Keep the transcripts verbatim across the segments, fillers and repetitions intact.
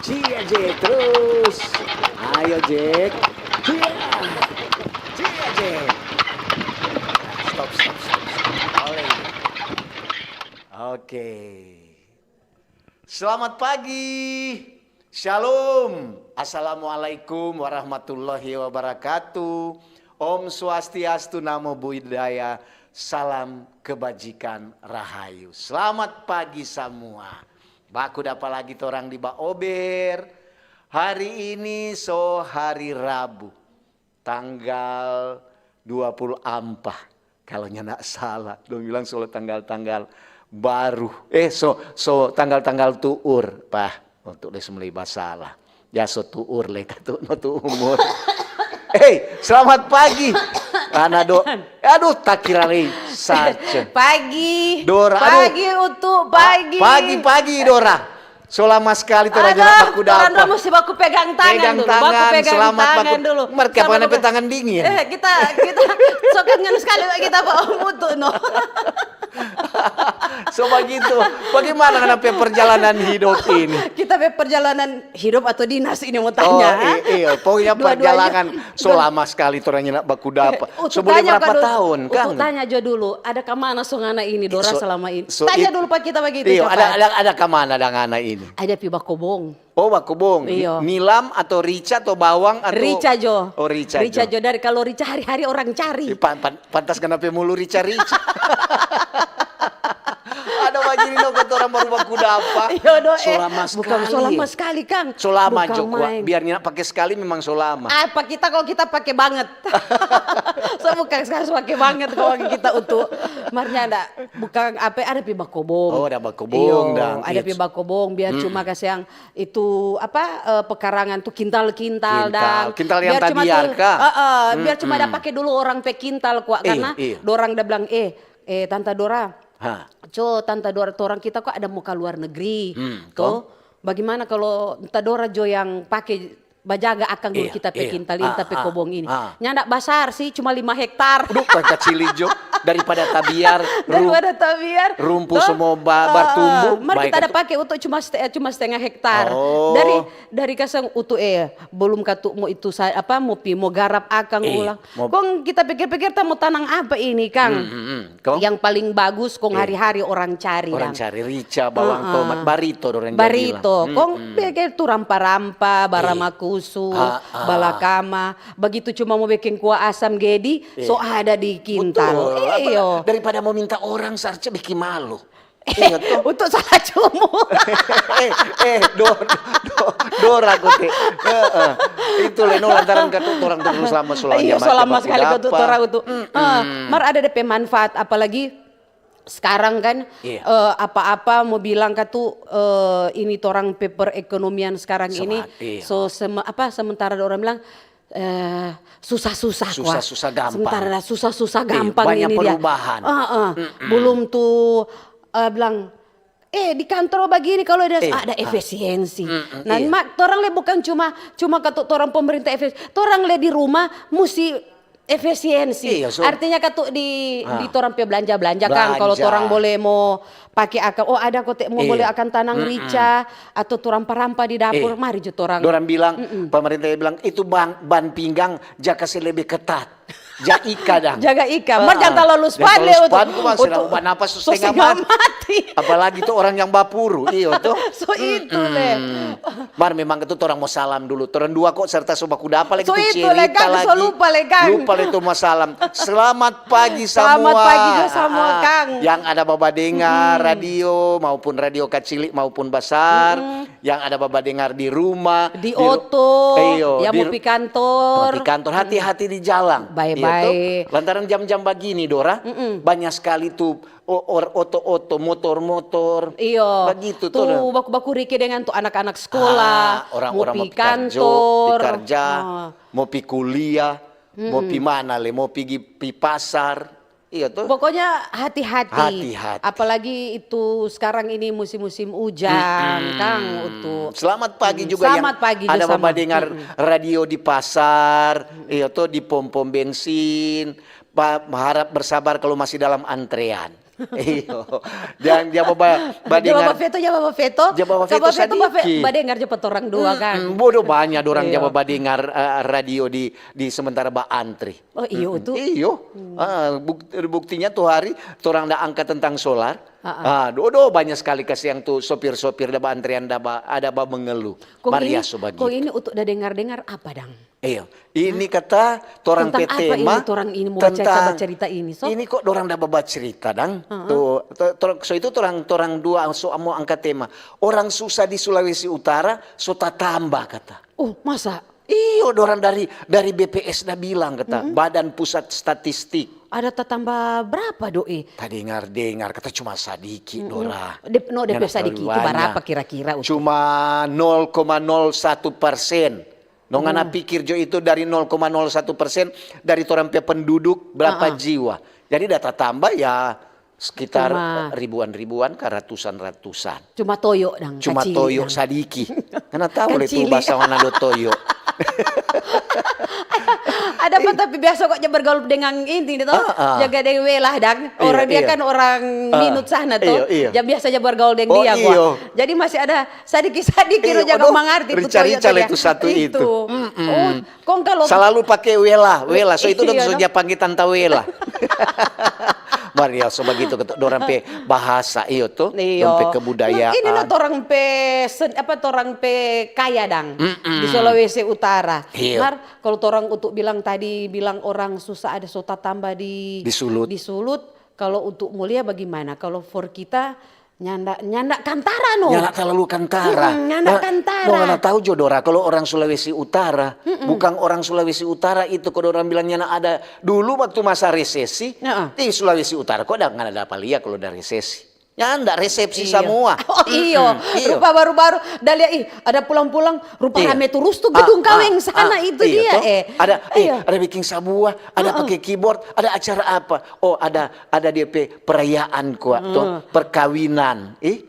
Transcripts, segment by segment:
Cia, Jack, terus. Ayo, Jack. Cia. Cia, Jack. Stop, stop, stop, stop. Oleh. Oke. Selamat pagi. Shalom. Assalamualaikum warahmatullahi wabarakatuh. Om Swastiastu, Namo Buddhaya. Salam kebajikan rahayu. Selamat pagi samua. Baku dapa lagi torang di Baober. Hari ini so hari Rabu, tanggal dua puluh ampa. Kalo nyanda salah, dong bilang so tanggal-tanggal baru. Eh, so, so tanggal-tanggal tuur. Pah, untuk dia mulai basalah. Ya so tuur le katu no tu umur. Hei, selamat pagi. Ana do, aduh, takira lei saja. Pagi. Dora, aduh. Pagi, Utu, pagi. Pagi, pagi, Dora. So lama skali torang nyanda baku dapa. Aduh, torang dua musti baku pegang tangan dulu. Pegang tangan, baku pegang tangan dulu. Mar, kiapa ngana pe tangan dingin? Eh, kita, kita so kangen skali kita pa Om Utu, no. So bagitu. Bagaimana ngana pe perjalanan hidup ini? Kita pe perjalanan hidup atau dinas ini mau tanya, ha? Oh, i-, iya. Pokoknya perjalanan so lama skali torang nyanda baku dapa. Eh, Utu, so boleh berapa tahun, Kang? Utu tanya jo dulu, ada ka mana so ngana ini, Dora, selama ini? Tanya dulu pa kita bagitu. Iyo, ada, ada, ada ka mana dang ngana ini? Ada pi bakobong. Oh, bakobong. Iyo. Nilam atau rica atau bawang atau? Rica jo. Oh, rica jo. Rica jo. Dari kalo rica hari-hari orang cari. Ih, pan-, pan-, pantas ngana pe mulu rica-rica. Ada bagini no, kata orang baru baku dapa. Iyo do, eh. So lama skali. Bukan so lama skali, Kang. So lama jo, biar nyanda pake skali memang so lama. Ah, pa kita kalo kita pake banget. So bukan skali, so pake banget kalo kita Utu. Mar nyanda, bukan apa, ada pi bakobong. Oh, ada bakobong dang. Iyo, ada pi bakobong, biar cuma kasiang itu apa, eh, pekarangan tu kintal-kintal dang. Kintal yang tadi tu, eh, eh, biar cuma da pake dulu orang pe kintal kwa, karena dorang da bilang, eh, eh, Tanta Dora, co Tanta Dora, torang kita kwa ada mo kaluar negeri, to. Bagimana kalo Tanta Dora jo yang pake bajaga akang dulu kita pe kintal ini, ta pe kobong ini. Nyanda basar sih, cuma lima hektar. Duh, paling kacili jo. Daripada tabiar, rum-, daripada tabiar, rumpu to, semua ba-, batumbu, mar kita ada pake untuk cuma ste-, cuma setengah hektar. Oh. Dari, dari kasang Utu, eh, belum katu mo itu sa-, apa, mo pi, mo garap akang ulang. Kong kita pikir-pikir, ta mo tanang apa ini, Kang? Yang paling bagus kong hari-hari orang cari dang. Orang cari rica, bawang, tomat, barito dorang bilang. Barito. Kong pake tu rampa-rampa, baramakusu, balakama. Bagitu cuma mo beking kuah asam gedi, so ada di kintal. Betul. Iyo. Daripada mo minta orang sarce biking malu. Ingat to? Untuk salah cumu. Eh, eh, do, do, Dora kote. Heeh. Itu le no, lantaran katu torang terus lama so lama. Iyo, so lama skali katu torang tu. Mar ada de pe manfaat, apalagi skarang kan, eh, apa-apa mo bilang katu, eh, ini torang pe perekonomian skarang ini, so sem-, apa, sementara ada orang bilang, eh, susah-susah kwa. Susah-susah gampang. Sementara ada susah-susah gampang ini dia. Banyak perubahan. Heeh. Belum tu, eh, bilang, eh, di kantor bagini kalo ada, ada efisiensi. Nah, ma-, torang le bukan cuma, cuma katu torang pemerintah efis-, torang le di rumah musti efisiensi. Iyo, so. Artinya katu di, di torang pe blanja-blanja, Kang, kalo torang boleh mo pake akang, oh, ada kote mo boleh akang tanang rica atau tu rampa-rampa di dapur, mari jo torang. Dorang bilang, pemerintah bilang, "Itu ban, ban pinggang ja kase lebe ketat. Ja ika dang." Jaga ika. Mar jang talalu span le, Utu. Ban, so setengah mati. Apalagi tu orang yang bapuru, iyo tu. So itu le. Mar memang itu torang mo salam dulu. Torang dua kok serta so baku dapa lagi tu cirita lagi. So itu le, Kang, so lupa le, Kang. Lupa le tu mo salam. Selamat pagi samua. Selamat pagi jo samua, Kang. Yang ada babadengar radio maupun radio kacili maupun basar, yang ada babadengar di rumah, di oto, iyo, yang mo pi kantor. Mo pi kantor, hati-hati di jalang. Bae-bae. Lantaran jam-jam bagini, Dora, banya skali tu o-, or-, oto-oto, motor-motor. Iyo. Bagitu tu, baku-baku riki dengan tu anak-anak skolah, orang-orang mo pi kantor, pi karja, mo pi kuliah, mo pi mana le, mo pigi pi pasar. Iyo tu. Pokoknya hati-hati. Hati-hati. Apalagi itu skarang ini musim-musim ujan, Kang, Utu. Selamat pagi juga yang ada babadengar radio di pasar, iyo tu, di pom-pom bensin. Ba-, harap bersabar kalau masih dalam antrean. Iyo. Jang, jang ba, ba, Jang ba badengar. Feto, jang ba Feto. Jang ba Feto Jang ba Feto, ba Fe-, sadiki. Badengar jo pa torang dua kan. Mm, bodo banya dorang Iyo. jang ba badengar, eh, radio di, di sementara ba antri. Oh, iyo tu. Iyo. Ah, buk-, buktinya tu hari torang da angka tentang solar. Ah, Ah, do, do banya skali kasiang tu sopir-sopir da ba antrean da ba, ada ba mengeluh. Kong ini, Maria so bagitu. Kong ini untuk da dengar-dengar apa dang? Iyo, ini kata torang pe Tentang apa tema ini torang ini mo bacarita, tentang bacarita ini, so? Ini kok dorang da babacarita dang. Tu, to-, to-, so itu torang, torang dua so mo angka tema. Orang susah di Sulawesi Utara so tatamba kata. Oh, masa? Iyo, dorang dari, dari B P S da bilang kata, Badan Pusat Statistik. Ada tatamba berapa, doi? Tadengar-dengar kata cuma sadiki dorang. Dep-, no, depe sadiki itu barapa kira-kira, Utu? Cuma nol koma nol satu persen. No ngana pikir jo itu dari nol koma nol satu persen dari torang pe penduduk berapa jiwa. Jadi da tatamba ya sekitar Cuma ribuan-ribuan ka ratusan-ratusan. Cuma toyo dang, Cuma kacili toyo dang. Sadiki. Ngana tahu le tu Kacili. Bahasa Wanado toyo. Ada apa, tapi biasa kok ja bergaul dengan ini toh. Ah, ah. Jaga deng Welah dang. Iyo, Orang dia iyo. Kan orang Ah, Minut sana toh. iyo, iyo. Ja biasa ja bergaul deng Oh, dia iyo. Jadi masih ada sadiki-sadiki Iyo, no jaga aduh, mangarti tu rica-rica toyo le dia. tu satu itu. Oh, kong kalau Salalu pake Welah, Welah. So itu dong Iyo, so no? Ja pangge Tanta Welah. Maria, so bagitu kata dorang pe bahasa, iyo to, Iyo. dorang pe kebudayaan. Ini no torang pe sen-, apa torang pe kaya dang di Sulawesi Utara. Iyo. Mar kalau torang untuk bilang tadi bilang orang susah ada so tatamba di Di Sulut. Di Sulut. Kalau untuk mulia bagaimana? Kalau for kita nyanda nyanda kantara no. Nyanda talalu kantara. Mm-mm, nyanda Nah, kantara. No, ngana tahu jo Dora, kalau orang Sulawesi Utara, bukan orang Sulawesi Utara itu, kalau orang bilang nyanda ada dulu waktu masa resesi, Heeh. di Sulawesi Utara kok da, ngana dapa lia kalau ada resesi. Nyanda, resepsi Iyo. samua. Oh iyo, Mm-mm, iyo. Rupa baru-baru da lia, ih ada pulang-pulang rupa Iyo. Rame turus tu Ah, gedung ah, kaweng ah, sana itu iyo dia to. Eh. Ada, eh, Iyo. Ada bikin sabua, ada pakai keyboard, ada acara apa? Oh ada, ada dia pe perayaan kua to, perkawinan. Eh,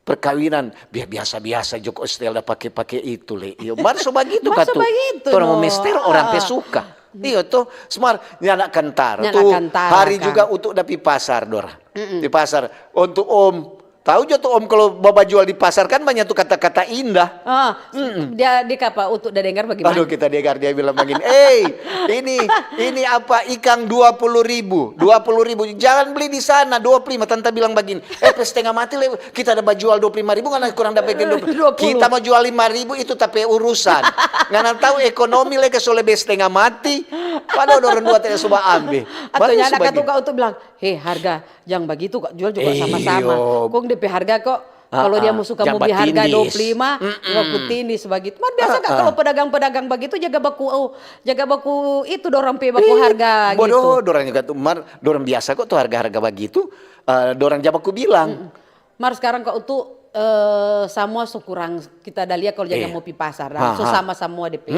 perkawinan. Bia-, biasa-biasa jo ko stel da pake-pake itu le. Iyo, mar so bagitu Mar so katu. bagitu, Torang mo no. mester orang pe Ah. Suka. Iyo to, smar nyanda kantara. Nyanda Tu kantara, hari kan. Juga untuk da pi pasar Dora. Di pasar. Untuk om, tahu jo tu om kalau bajual di pasar kan banyak tu kata-kata indah. Ah, dia dia kapa untuk da dengar bagaimana? Aduh, kita dengar dia bilang begini, "Eh, ini ini apa, ikang dua puluh ribu, dua puluh ribu, jangan beli di sana, dua puluh lima." Tanta bilang begini, "Eh, pe setengah mati le, kita ada bajual dua puluh lima ribu, ngana kurang dapat dua puluh." Dua puluh. Kita mau jual lima ribu itu tapi urusan. Ngana tahu ekonomi lagi so lebe setengah mati. Padahal orang dua tidak suba ambe. Atau Baru nyanda suba katu ka untuk bilang, "Hei, harga jang bagitu kok, jual juga sama-sama." Iyo. Kong depe harga kok Ah, kalau dia ah, mau suka jang mau beli harga batindis. dua puluh lima, dua puluh tindis bagitu. Mar biasa kak kalau pedagang-pedagang bagitu jaga baku, oh, jaga baku itu dorang pe baku harga Bodoh, gitu. Dorang juga tu mar, dorang biasa kok tu harga-harga bagitu. Eh, dorang ja baku bilang. Mar sekarang kok untuk eh, samua so kurang kita ada lia kalau jaga Iya. mau pi pasar Ha, dan so ha. Sama-sama depe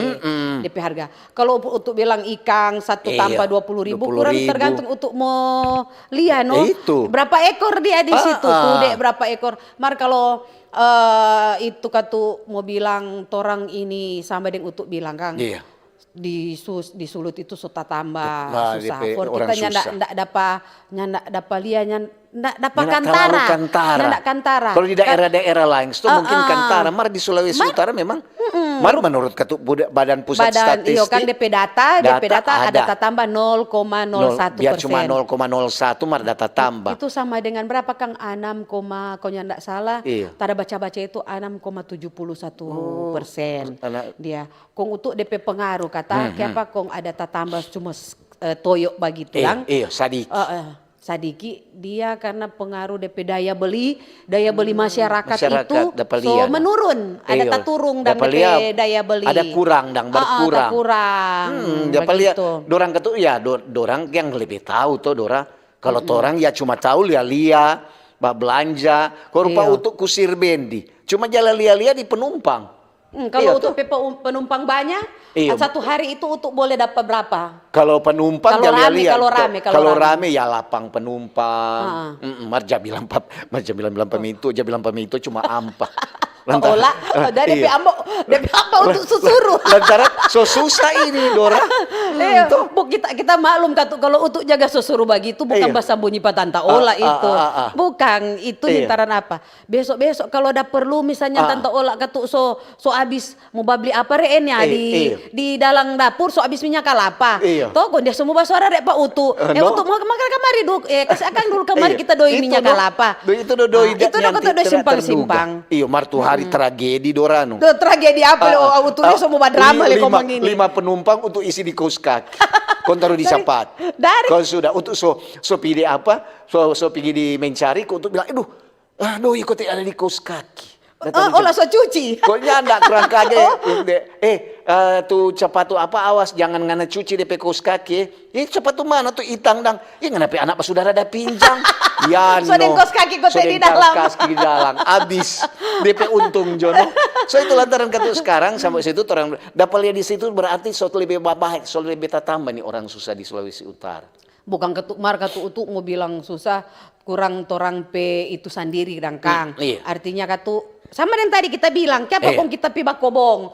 depe harga. Kalau untuk bilang ikang satu Iya, tampa dua puluh ribu dua puluh ribu. Kurang tergantung untuk mau lia no. Ya itu. Berapa ekor dia di Ah, situ ah. Tuh dek berapa ekor. Mar kalau eh, itu katu mau bilang torang ini sama deng untuk bilang kang. Iya. Di sus di sulut itu so tatamba Nah, susah. depe For orang kita nyanda susah. Ndak dapa nyanda dapa lia nyan- ndak dapa Nyanda kantara. Talalu kantara. Nyanda kantara. Kalau di daerah-daerah lain itu mungkin Ah, ah. Kantara, mar di Sulawesi Utara memang. Mar menurut katu, buda- Badan Pusat Badan Statistik. Iyo kan depe data, depe data ada tatamba Nol, nol koma nol satu persen. Biar cuma nol koma nol satu mar data tamba. Itu sama dengan berapa kang? Enam koma, kalau ndak salah, Iya. Tada baca-baca itu enam koma tujuh puluh satu persen. Anak- Dia kong untuk depe pengaruh kata, kiapa kong ada tatamba cuma s- eh, toyo bagitu Iya, dang? Iya, sadiki. Eh, eh, sadiki dia karena pengaruh depe daya beli, daya beli masyarakat, Masyarakat itu dapat so lian. Menurun, ada Iya, taturung dang dapat depe lian. Daya beli. Ada kurang dang, Ah, ah, berkurang. Takurang. Hmm, dapat lian. Begitu. Dorang katu ya, do- dorang yang lebih tahu to, Dora. Kalau torang ya cuma tahu lia-lia, ba belanja, ko rupa Iya. Utu kusir bendi. Cuma jalan lia-lia di penumpang. Hmm, kalau Iya, untuk tuh. Pe- penumpang banyak, Iya. Satu hari itu untuk boleh dapat berapa? Kalau penumpang Kalau jalan rame, lia-lia. kalau rame, kalau Kalau rame. Rame ya lapang penumpang. Mm-mm, mar ja bilang pap, mar ja bilang bilang pemitu, ja bilang pemitu cuma ampa. Oh, lah, dari Iya. Pe Ambo, dari Pe Ambo untuk susuru. Lantaran so susah ini Dora. Hmm, Iya, toh. bu- Kita, kita maklum katu, kalau Utu jaga so suru bagitu, bukan basambunyi pa Tanta Ola itu. Bukan, itu lantaran apa? Besok-besok kalau ada perlu, misalnya Tanta Ola katu so, so abis mo babli apa re, eh, nya, di, di dalang dapur, so abis minya kalapa. To, kong dia so mo basuara re pa Utu. Eh, Utu, mo makan kamari dulu, eh, kasi akang dulu kamari kita doi minya kalapa. Itu do doi, itu do katu doi simpang-simpang. Iyo, mar tu hari tragedi dorang. Tragedi apa le, Utu le so mo badrama le komang ini. Lima penumpang untuk isi di kos kaki. Kong taru di sapat. Dari, dari. Kong sudah, untuk so, so pigi di apa, so, so pigi di mencari, kong untuk bilang, "Aduh, ah, doi kote ada di kos kaki." Oh, lah so cuci. Kong nyanda, kurang kage. Eh, eh, tu capatu apa, awas, jangan ngana cuci depe kos kaki, eh. Ih, sepatu mana tu itang dang? Ih, ngana pe anak basudara da pinjang. Ya, so deng kos kaki kote di dalam. Kos kaki di dalam. Abis. Depe untung jo, no. So, itu lantaran katu sekarang sampai situ torang dapa lia di situ, berarti so lebe babae, so lebe tatamba ni orang susah di Sulawesi Utara. Bukan katu, mar katu Utu mo bilang susah, kurang torang pe itu sandiri dang kang. Artinya katu, sama deng tadi kita bilang, kiapa kong kita pi bakobong?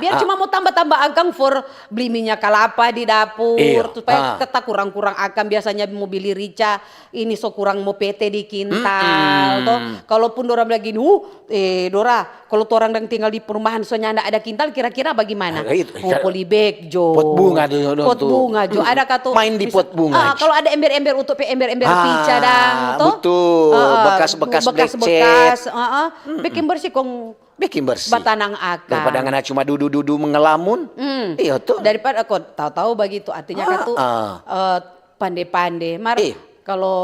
Biar cuma mo tamba-tamba akang for bli minya kalapa di dapur, supaya kata kurang-kurang akang, biasanya mo bili rica, ini so kurang mo pete di kintal, to. Kalaupun dorang bilang gini, "Uh, eh, Dora, kalo torang dang tinggal di perumahan so nyanda ada kintal, kira-kira bagimana?" Mo polybag jo. Pot bunga jo. Pot bunga jo. Ada katu, main di pot bunga. Kalo ada ember-ember, Utu pe ember-ember pica dang, to? Betul. Bekas-bekas, bekas-bekas, beking bersih kong. Bikin bersih. Batanang akang. Daripada ngana cuma dudu-dudu mengelamun. Iyo to. Daripada kong tau-tau bagitu, artinya katu, eh, pande-pande. Mar, kalo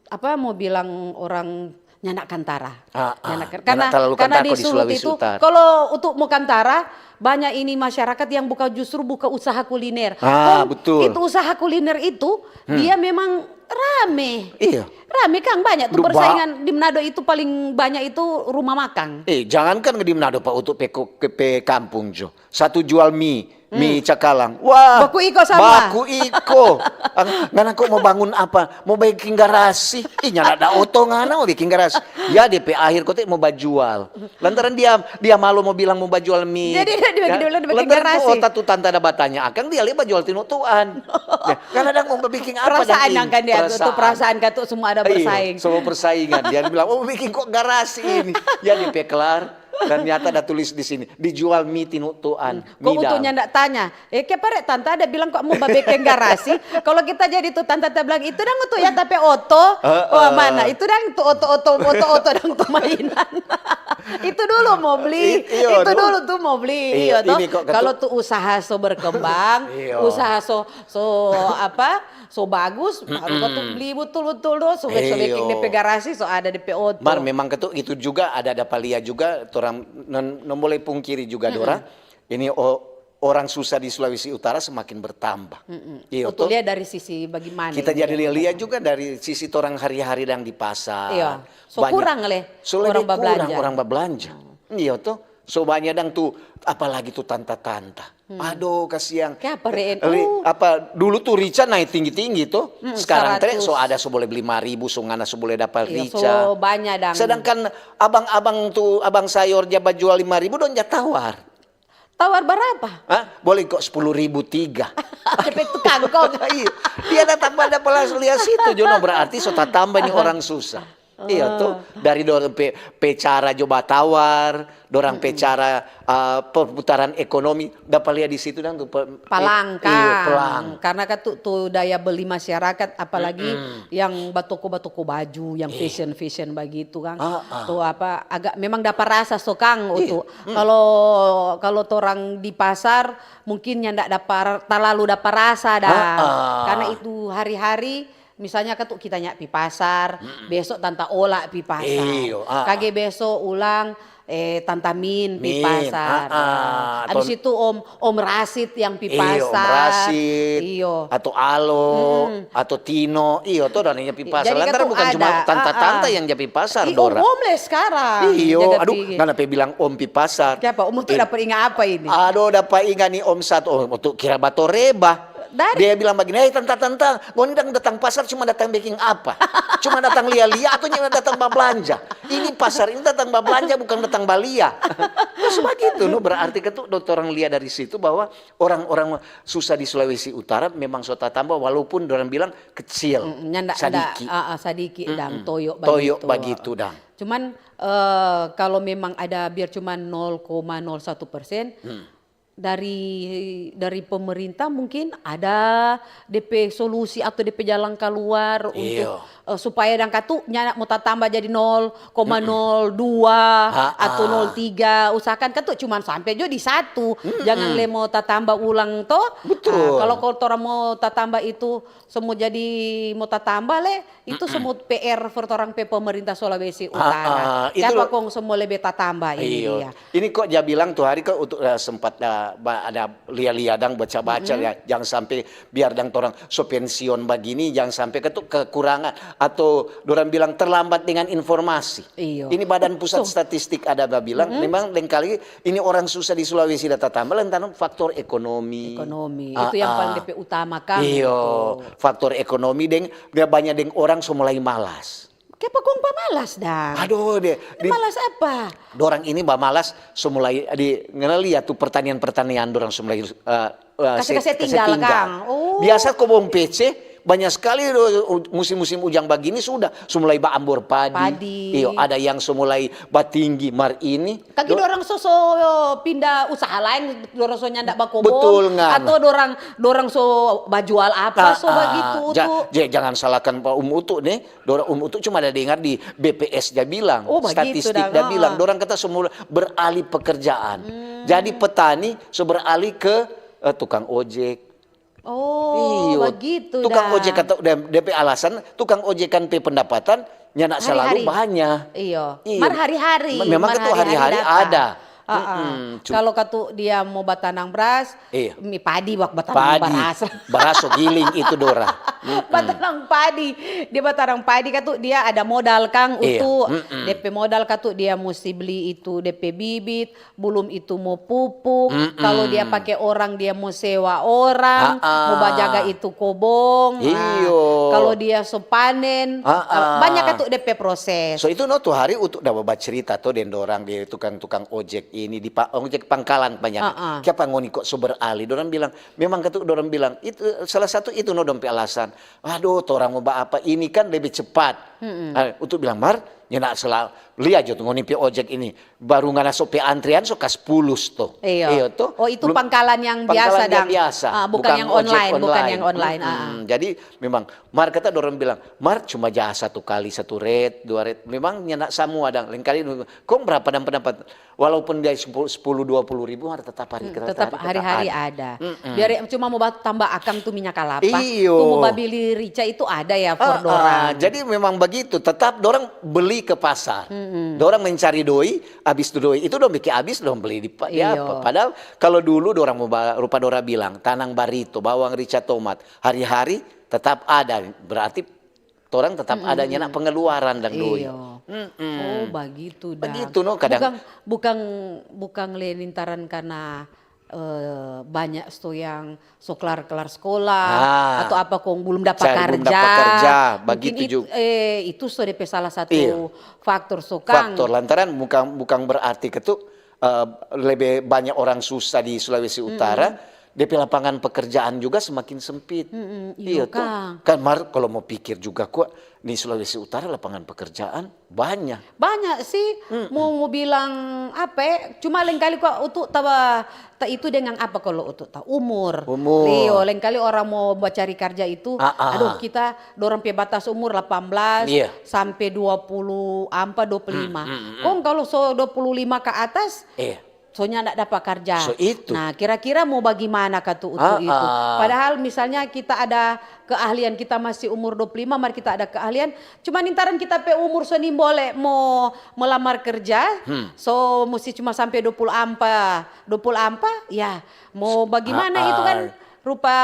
apa mo bilang orang nyanda kantara. Nyanda kan-, karena, karena di Sulut itu, kalo untuk mo kantara, banyak ini masyarakat yang buka, justru buka usaha kuliner. Kong betul. Itu usaha kuliner itu, dia memang rame. Iya. Rame kang, banyak tu persaingan. Di Manado itu paling banyak itu rumah makang. Eh, jangankan di Manado, pa, untuk pe ko-, ke pe kampung jo. Satu jual mi, mi cakalang. Wah, baku iko sama. Baku iko. Ah, ngana kong mo bangun apa? Mo biking garasi. Ih, nyanda ada oto ngana mo biking garasi. Ya, depe akhir kote mo bajual. Lantaran dia, dia malu mo bilang mo bajual mi. Jadi dia biking dulu, dia biking garasi. Lantaran tu ota tu tanta ada batanya akang, dia lia bajual tinutuan. Ya, ngana dang mo biking apa dang ini? Perasaan yang kan dia tu, perasaan katu semua ada bersaing. Iya, semua persaingan. Dia bilang, "Oh, biking kok garasi ini?" Ya, depe kelar. Ternyata ada tulis di sini, dijual mi tinutuan. Kong Utunya ndak tanya, "Eh, ke pare tanta ada bilang kok mo babekeng garasi?" Kalau kita jadi tu tanta, ta bilang, "Itu dang Utu ya, tapi oto." Wah, mana? Itu dang tu oto-oto, oto-oto dang tu mainan. Itu dulu mo bli. Itu dulu tu mo bli. Iyo, to. Kalau tu usaha so berkembang, usaha so, so apa? So bagus, baru katu bli butul-butul do, so, so biking depe garasi, so ada depe oto. Mar, memang katu itu juga ada, ada palia juga, torang non, non boleh pungkiri juga, Dora. Ini o-, orang susah di Sulawesi Utara semakin bertambah. Iyo to. Lia dari sisi bagimana? Kita jadi lia juga dari sisi torang hari-hari dang di pasar. Iya. So kurang le orang bablanja. Orang bablanja. Iyo to. So banya dang tu, apalagi tu tanta-tanta. Aduh, kasiang. Ke apa, Re? Apa, dulu tu rica nae tinggi-tinggi to. Sekarang tre, so ada so bole bli lima ribu, so ngana so bole dapa rica. So banya dang. Sedangkan abang-abang tu, abang sayor ja bajual lima ribu, dong ja tawar. Tawar barapa? Hah? Bole kong sepuluh ribu tiga. Depe tukang kong. Iya. Dia datang pada pelas lia situ, jo, no, berarti so tatamba ni orang susah. Iyo to, dari dorang pe, pe cara jo batawar, dorang pe cara, ah, perputaran ekonomi, dapa lia di situ dang tu pe-, palangkang. Iyo, pelang. Karena kan tu, tu daya beli masyarakat, apalagi yang batoko-batoko baju, yang fashion-fashion bagitu kan. Tu apa, agak memang dapa rasa so kang, Utu. Kalau, kalau torang di pasar, mungkin nyanda dapa, talalu dapa rasa dang. Karena itu hari-hari, misalnya katu kita nya pi pasar, beso tanta Ola pi pasar. Iyo, ah. Kage beso ulang, eh, tanta Min pi pasar. Abis itu Om, Om Rasid yang pi pasar. Iyo, Om Rasid, iyo. Atau Alo, atau Tino, iyo, to, dan yang pi pasar. Jadi lantaran katu bukan cuma tanta-tanta yang ja pi pasar, Dora. Om, Om le sekarang. Iyo, aduh, ngana pe bilang Om pi pasar. Kiapa? Om tu dapa inga apa ini? Aduh, dapa inga ni Om satu, Om tu kira batoreba. Dari- Dia bilang begini, "Hei, tanta-tanta, ngoni dang datang pasar cuma datang biking apa? Cuma datang lia-lia atau cuma datang bablanja? Ini pasar ini datang bablanja, bukan datang balia." Terus begitu, no, berarti kan tu dorang lia dari situ bahwa orang-orang susah di Sulawesi Utara memang so tatamba, walaupun dorang bilang kecil, Mm, nyanda, sadiki. Nda, ah, ah, sadiki dang, toyo bagitu. Toyo bagitu dang. Cuman, eh, kalau memang ada biar cuma nol koma nol satu persen, Hmm. dari, dari pemerintah mungkin ada depe solusi atau depe jalan keluar untuk, Iyo. eh, supaya dang katu nyanda mo tatamba jadi nol koma nol dua Mm-mm. Ah, atau ah. nol tiga. Usahakan katu cuman sampe jo di satu. Mm-mm. Jangan le mo tatamba ulang to. Betul. Ah, kalau, kalau torang mo tatamba itu so mo jadi mo tatamba le, itu Mm-mm. so mo P R for torang pe pemerintah Sulawesi Ah, Utara. Ah, itu Siapa lo- kong so mo lebe tatamba ini Iyo. dia? Ini kok dia bilang tu hari kok untuk, eh, sempat, eh, ba-, ada lia-lia dang baca-baca Mm-mm. ya, jangan sampe biar dang torang so pensiun bagini, jangan sampe ketu-, kekurangan atau dorang bilang terlambat dengan informasi. Iyo. Ini Badan Pusat Betul. Statistik ada babilang, Mm-mm. memang lengkali ini orang susah di Sulawesi da tatamba lantaran faktor ekonomi. Ekonomi, Ah, itu yang paling ah. depe utama kan, Iyo, gitu. Faktor ekonomi deng, dia banyak deng orang so mulai malas. Kiapa kong pamalas dang? Aduh, dia, Ini di malas apa? Dorang ini bamalas so mulai di, ngana lia tu pertanian-pertanian dorang so mulai, eh, eh, Kase-kase se-, kase tinggal, tinggal. Kang. Oh. Biasa kobong pece, banyak sekali do, u-, musim-musim ujang bagini sudah, so mulai baambor padi. Padi. Iyo, ada yang so mulai batinggi, mar ini. Kaki Do- dorang so, so pindah usaha lain, dorang so nyanda bakobong, Betul, ngan. atau dorang, dorang so bajual apa, Ah, so ah, bagitu ja-, tu. ja-, jangan salahkan pa Om Utu nih. Dorang Om Utu cuma ada dengar di B P S dia bilang, Oh, bagitu statistik dah, dia bilang, ah. dorang kata semua beralih pekerjaan. Hmm. Jadi petani so beralih ke, eh, tukang ojek. Oh, Iyo, bagitu tukang dah. ojek kata, dia, dia pe alasan, tukang ojek kan pe pendapatan nyanda selalu Hari-hari. banyak. Iyo. Iyo. Mar hari-hari, Memang mar itu hari-hari hari-hari dapa. ada. Ah, ah. Mm-mm, cu- Kalau katu dia mo batanang beras, Iya. mi padi wak batanang Padi. beras. Beras so giling itu, Dora. Mm-mm. Batanang padi. Dia batanang padi katu dia ada modal, Kang, Iya. utu. Mm-mm. Depe modal katu dia musti beli itu depe bibit, belum itu mo pupuk. Mm-mm. Kalau dia pake orang, dia mo sewa orang, Ah-ah. mo bajaga itu kobong. Ah, Iyo. kalau dia so panen, Ah-ah. ah, banyak katu depe proses. So itu no tu hari utu da bacerita to deng dorang di tukang-tukang ojek ini, di pa-, ojek pangkalan banyak. Ah, ah. Kiapa ngoni kok so beralih? Dorang bilang, memang katu dorang bilang, itu salah satu itu no dong pe alasan. Aduh, torang mo ba apa? Ini kan lebih cepat. Mm-mm. Ah, utu bilang, Mar, nyanda selalu. Lia jo tu ngoni pe ojek ini. Baru ngana so pe antrian so kas pulus to. Iyo. Iyo to. Oh, itu Belum pangkalan yang pangkalan biasa yang dang. biasa. Ah, bukan Bukan yang ojek online, bukan online. yang online. Ah, ah. Mm-mm. Jadi memang Mar kata dorang bilang, Mar cuma ja satu kali satu ret, dua ret. Memang nyanda samua dang. Lain kali, kong berapa dang pendapat? Walaupun dia sepuluh, sepuluh, dua puluh ribu, Mar tetap hari Hmm, kereta tetap hari tetap hari-hari ada. ada. Mm-mm. Biar cuma mo ba-, tamba akang tu minyak kalapa. Iyo. Tu mo babili rica itu ada ya for Ah, ah, dorang. Jadi memang begitu, tetap dorang beli ke pasar. Mm-mm. Dorang mencari doi, abis tu doi itu dong bikin abis, dong beli di pa-, di Iyo. apa. Padahal kalau dulu dorang mo ba-, rupa dora bilang, tanang barito, bawang, rica, tomat, hari-hari tetap ada. Berarti torang tetap Mm-mm. ada nyanda pengeluaran dang doi. Iyo. Mm-mm. Oh, bagitu dang. Bagitu, no, kadang Bukan, bukan, bukan le lintaran karena, eh, banyak sto yang so kelar-kelar sekolah, Ah. atau apa kong belum dapat Cari belum kerja. dapat kerja, Mungkin bagitu it-, juga. eh, itu so depe salah satu Iya. faktor so, Kang. Faktor lantaran bukan, bukan berarti ketu, eh, lebih banyak orang susah di Sulawesi Utara, Mm-mm. depe lapangan pekerjaan juga semakin sempit. Mm-mm, Iya iyo, to. Kang. Kan Mar, kalau mo pikir juga kwa, di Sulawesi Utara lapangan pekerjaan banyak. Banyak sih, Mm-mm. mo, mo bilang apa, cuma lain kali kwa utu taba, ta itu dengan apa kalau utu ta umur. Umur. Iyo, lain kali orang mo bacari karja itu, Ah, ah. aduh, kita dorang pe batas umur delapan belas Iya. sampe dua puluh ampa, dua puluh lima. Mm, mm, mm, mm. Kong kalau so dua puluh lima ke atas, Iya. so nyanda dapa karja. So itu. Nah, kira-kira mo bagimana katu utu Ah, itu? ah. Padahal misalnya kita ada keahlian, kita masih umur dua puluh lima, mar kita ada keahlian, cuma lantaran kita pe umur so nimbole mo melamar kerja, Hmm. so musti cuma sampe dua puluh ampa, dua puluh ampa, ya mo bagimana Ah, itu kan ah. rupa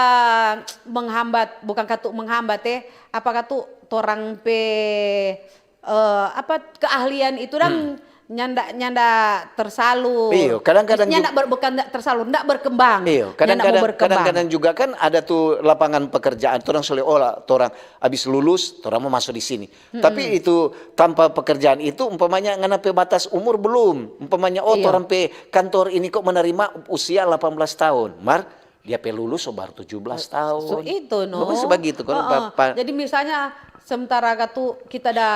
menghambat, bukan katu menghambat, eh, apa katu torang pe, eh, apa, keahlian itu dang Hmm. nyanda, nyanda tersalur. Iyo, kadang-kadang Maksudnya ju- ndak ber-, bukan ndak tersalur, ndak berkembang. Iyo, Nyanda mau kadang-kadang berkembang. kadang-kadang juga kan ada tuh lapangan pekerjaan, orang seolah-olah orang habis lulus, orang mau masuk di sini. Tapi itu tanpa pekerjaan itu, umpamanya ngana pe batas umur belum. Umpamanya, oh, Iyo. orang pe kantor ini kok menerima usia delapan belas tahun. Mar, dia pe lulus so baru tujuh belas tahun. So itu, no. Bagus begitu kan, Heeh. pa- pa- Jadi misalnya sementara katu kita ada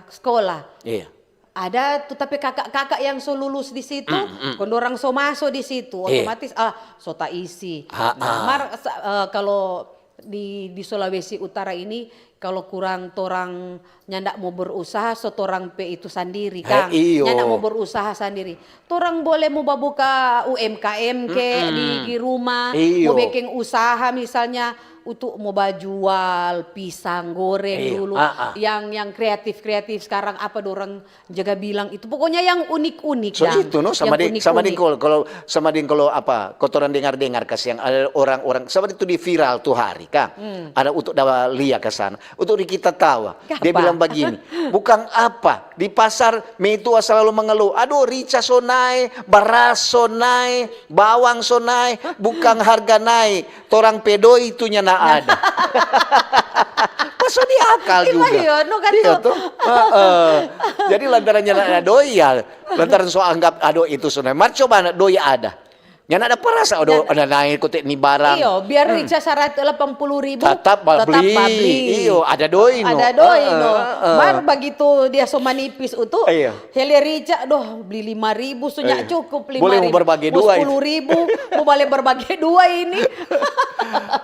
sekolah, Iya. ada tu tapi kakak-kakak yang so lulus di situ, kon dorang so maso di situ, Iya. otomatis ah so taisi. Ha, Nah, ah. mar sa- eh, kalau di di Sulawesi Utara ini, kalau kurang torang nyanda mau berusaha, so torang pe itu sandiri, Eh, Kang. iyo. Nyanda mau berusaha sandiri. Torang boleh mau babuka U M K M ke di, di rumah, Iyo. mau bikin usaha misalnya untuk mau bajual pisang goreng Iyo, dulu, ah, ah. yang yang kreatif-kreatif sekarang apa dorang jaga bilang itu, pokoknya yang unik-unik. So Dang. itu no, sama Yang deng sama deng unik-unik. kalau kalau sama deng kalau apa, kotoran dengar-dengar kasiang ada orang-orang sama itu di viral tu hari, Kang. Ada untuk dawa lia ke sana, untuk di kita tawa. Dia Apa? Bilang begini, bukan apa, di pasar meitua selalu mengeluh, aduh, rica so nae, baras so nae, bawang so nae, bukan harga nae, torang pe doi itu nyanda ada. Masuk di akal Iya, juga. iya, no kan Iya tuh. Tuh. Heeh. Jadi lantaran nyanda ada doi ya, lantaran so anggap aduh itu so nae. Mar coba anak doi ada. Nyanda ada perasa aduh ada nae kote ni barang. Iyo, biar rica seratus delapan puluh ribu Tetap babli. Iyo, ada doi no. Ada doi no. Heeh. Mar begitu dia so manipis utu, Iya. hele rica doh beli lima ribu, so nya Iya. cukup lima Boleh ribu. mau berbagi dua itu. Sepuluh ribu, mau bale berbagi dua ini.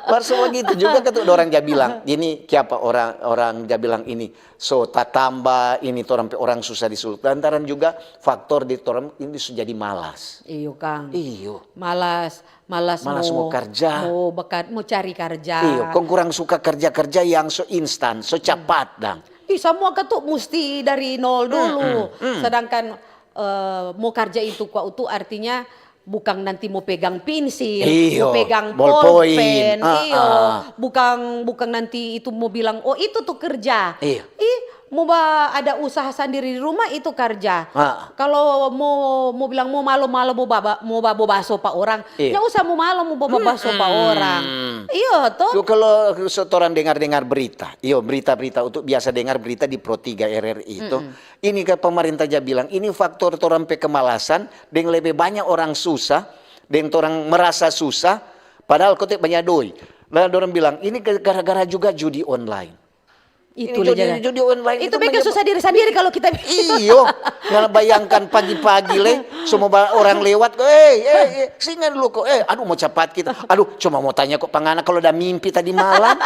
Mar so begitu juga kan tuh orang ja bilang, ini kiapa orang orang ja bilang ini so tatamba ini torang pe orang susah di Sulut lantaran juga faktor di torang ini so jadi malas. Iyo, Kang. Iyo. Malas, malas, Malas mau, mau karja. Mau, bekat, mau cari karja. Iyo, kong kurang suka kerja-kerja yang so instan, so capat dang. Ih, semua katu musti dari nol dulu. Sedangkan eh, mau karja itu kwa utu artinya bukan nanti mau pegang pinsil, Iyo, mau pegang bolpoin. polpen, Ah, iyo, ah. Bukan bukan nanti itu mau bilang oh itu tuh kerja. Iyo. Ih, mau ba ada usaha sendiri di rumah itu kerja. Ah. Kalau mau mau bilang mau malu-malu mau baba, mau babo baso pa orang, Iyo. Nggak usah mau malu mau babo baso pa orang. Iyo toh. Yo, kalau setoran dengar-dengar berita, iyo berita-berita untuk biasa dengar berita di Pro tiga R R I itu. Ini ke pemerintah ja bilang, ini faktor torang pe kemalasan, deng lebe banyak orang susah, deng torang merasa susah, padahal kote banyak doi. Lalu dorang bilang, ini gara-gara juga judi online. Itu Ini judi, judi online itu itu bikin menyebab- susah diri sendiri kalau kita Iyo, nah bayangkan pagi-pagi le, semua ba- orang lewat, eh, eh, eh, singa dulu kok, eh, aduh mau capat kita, aduh cuma mau tanya kok pangana kalau ada mimpi tadi malam,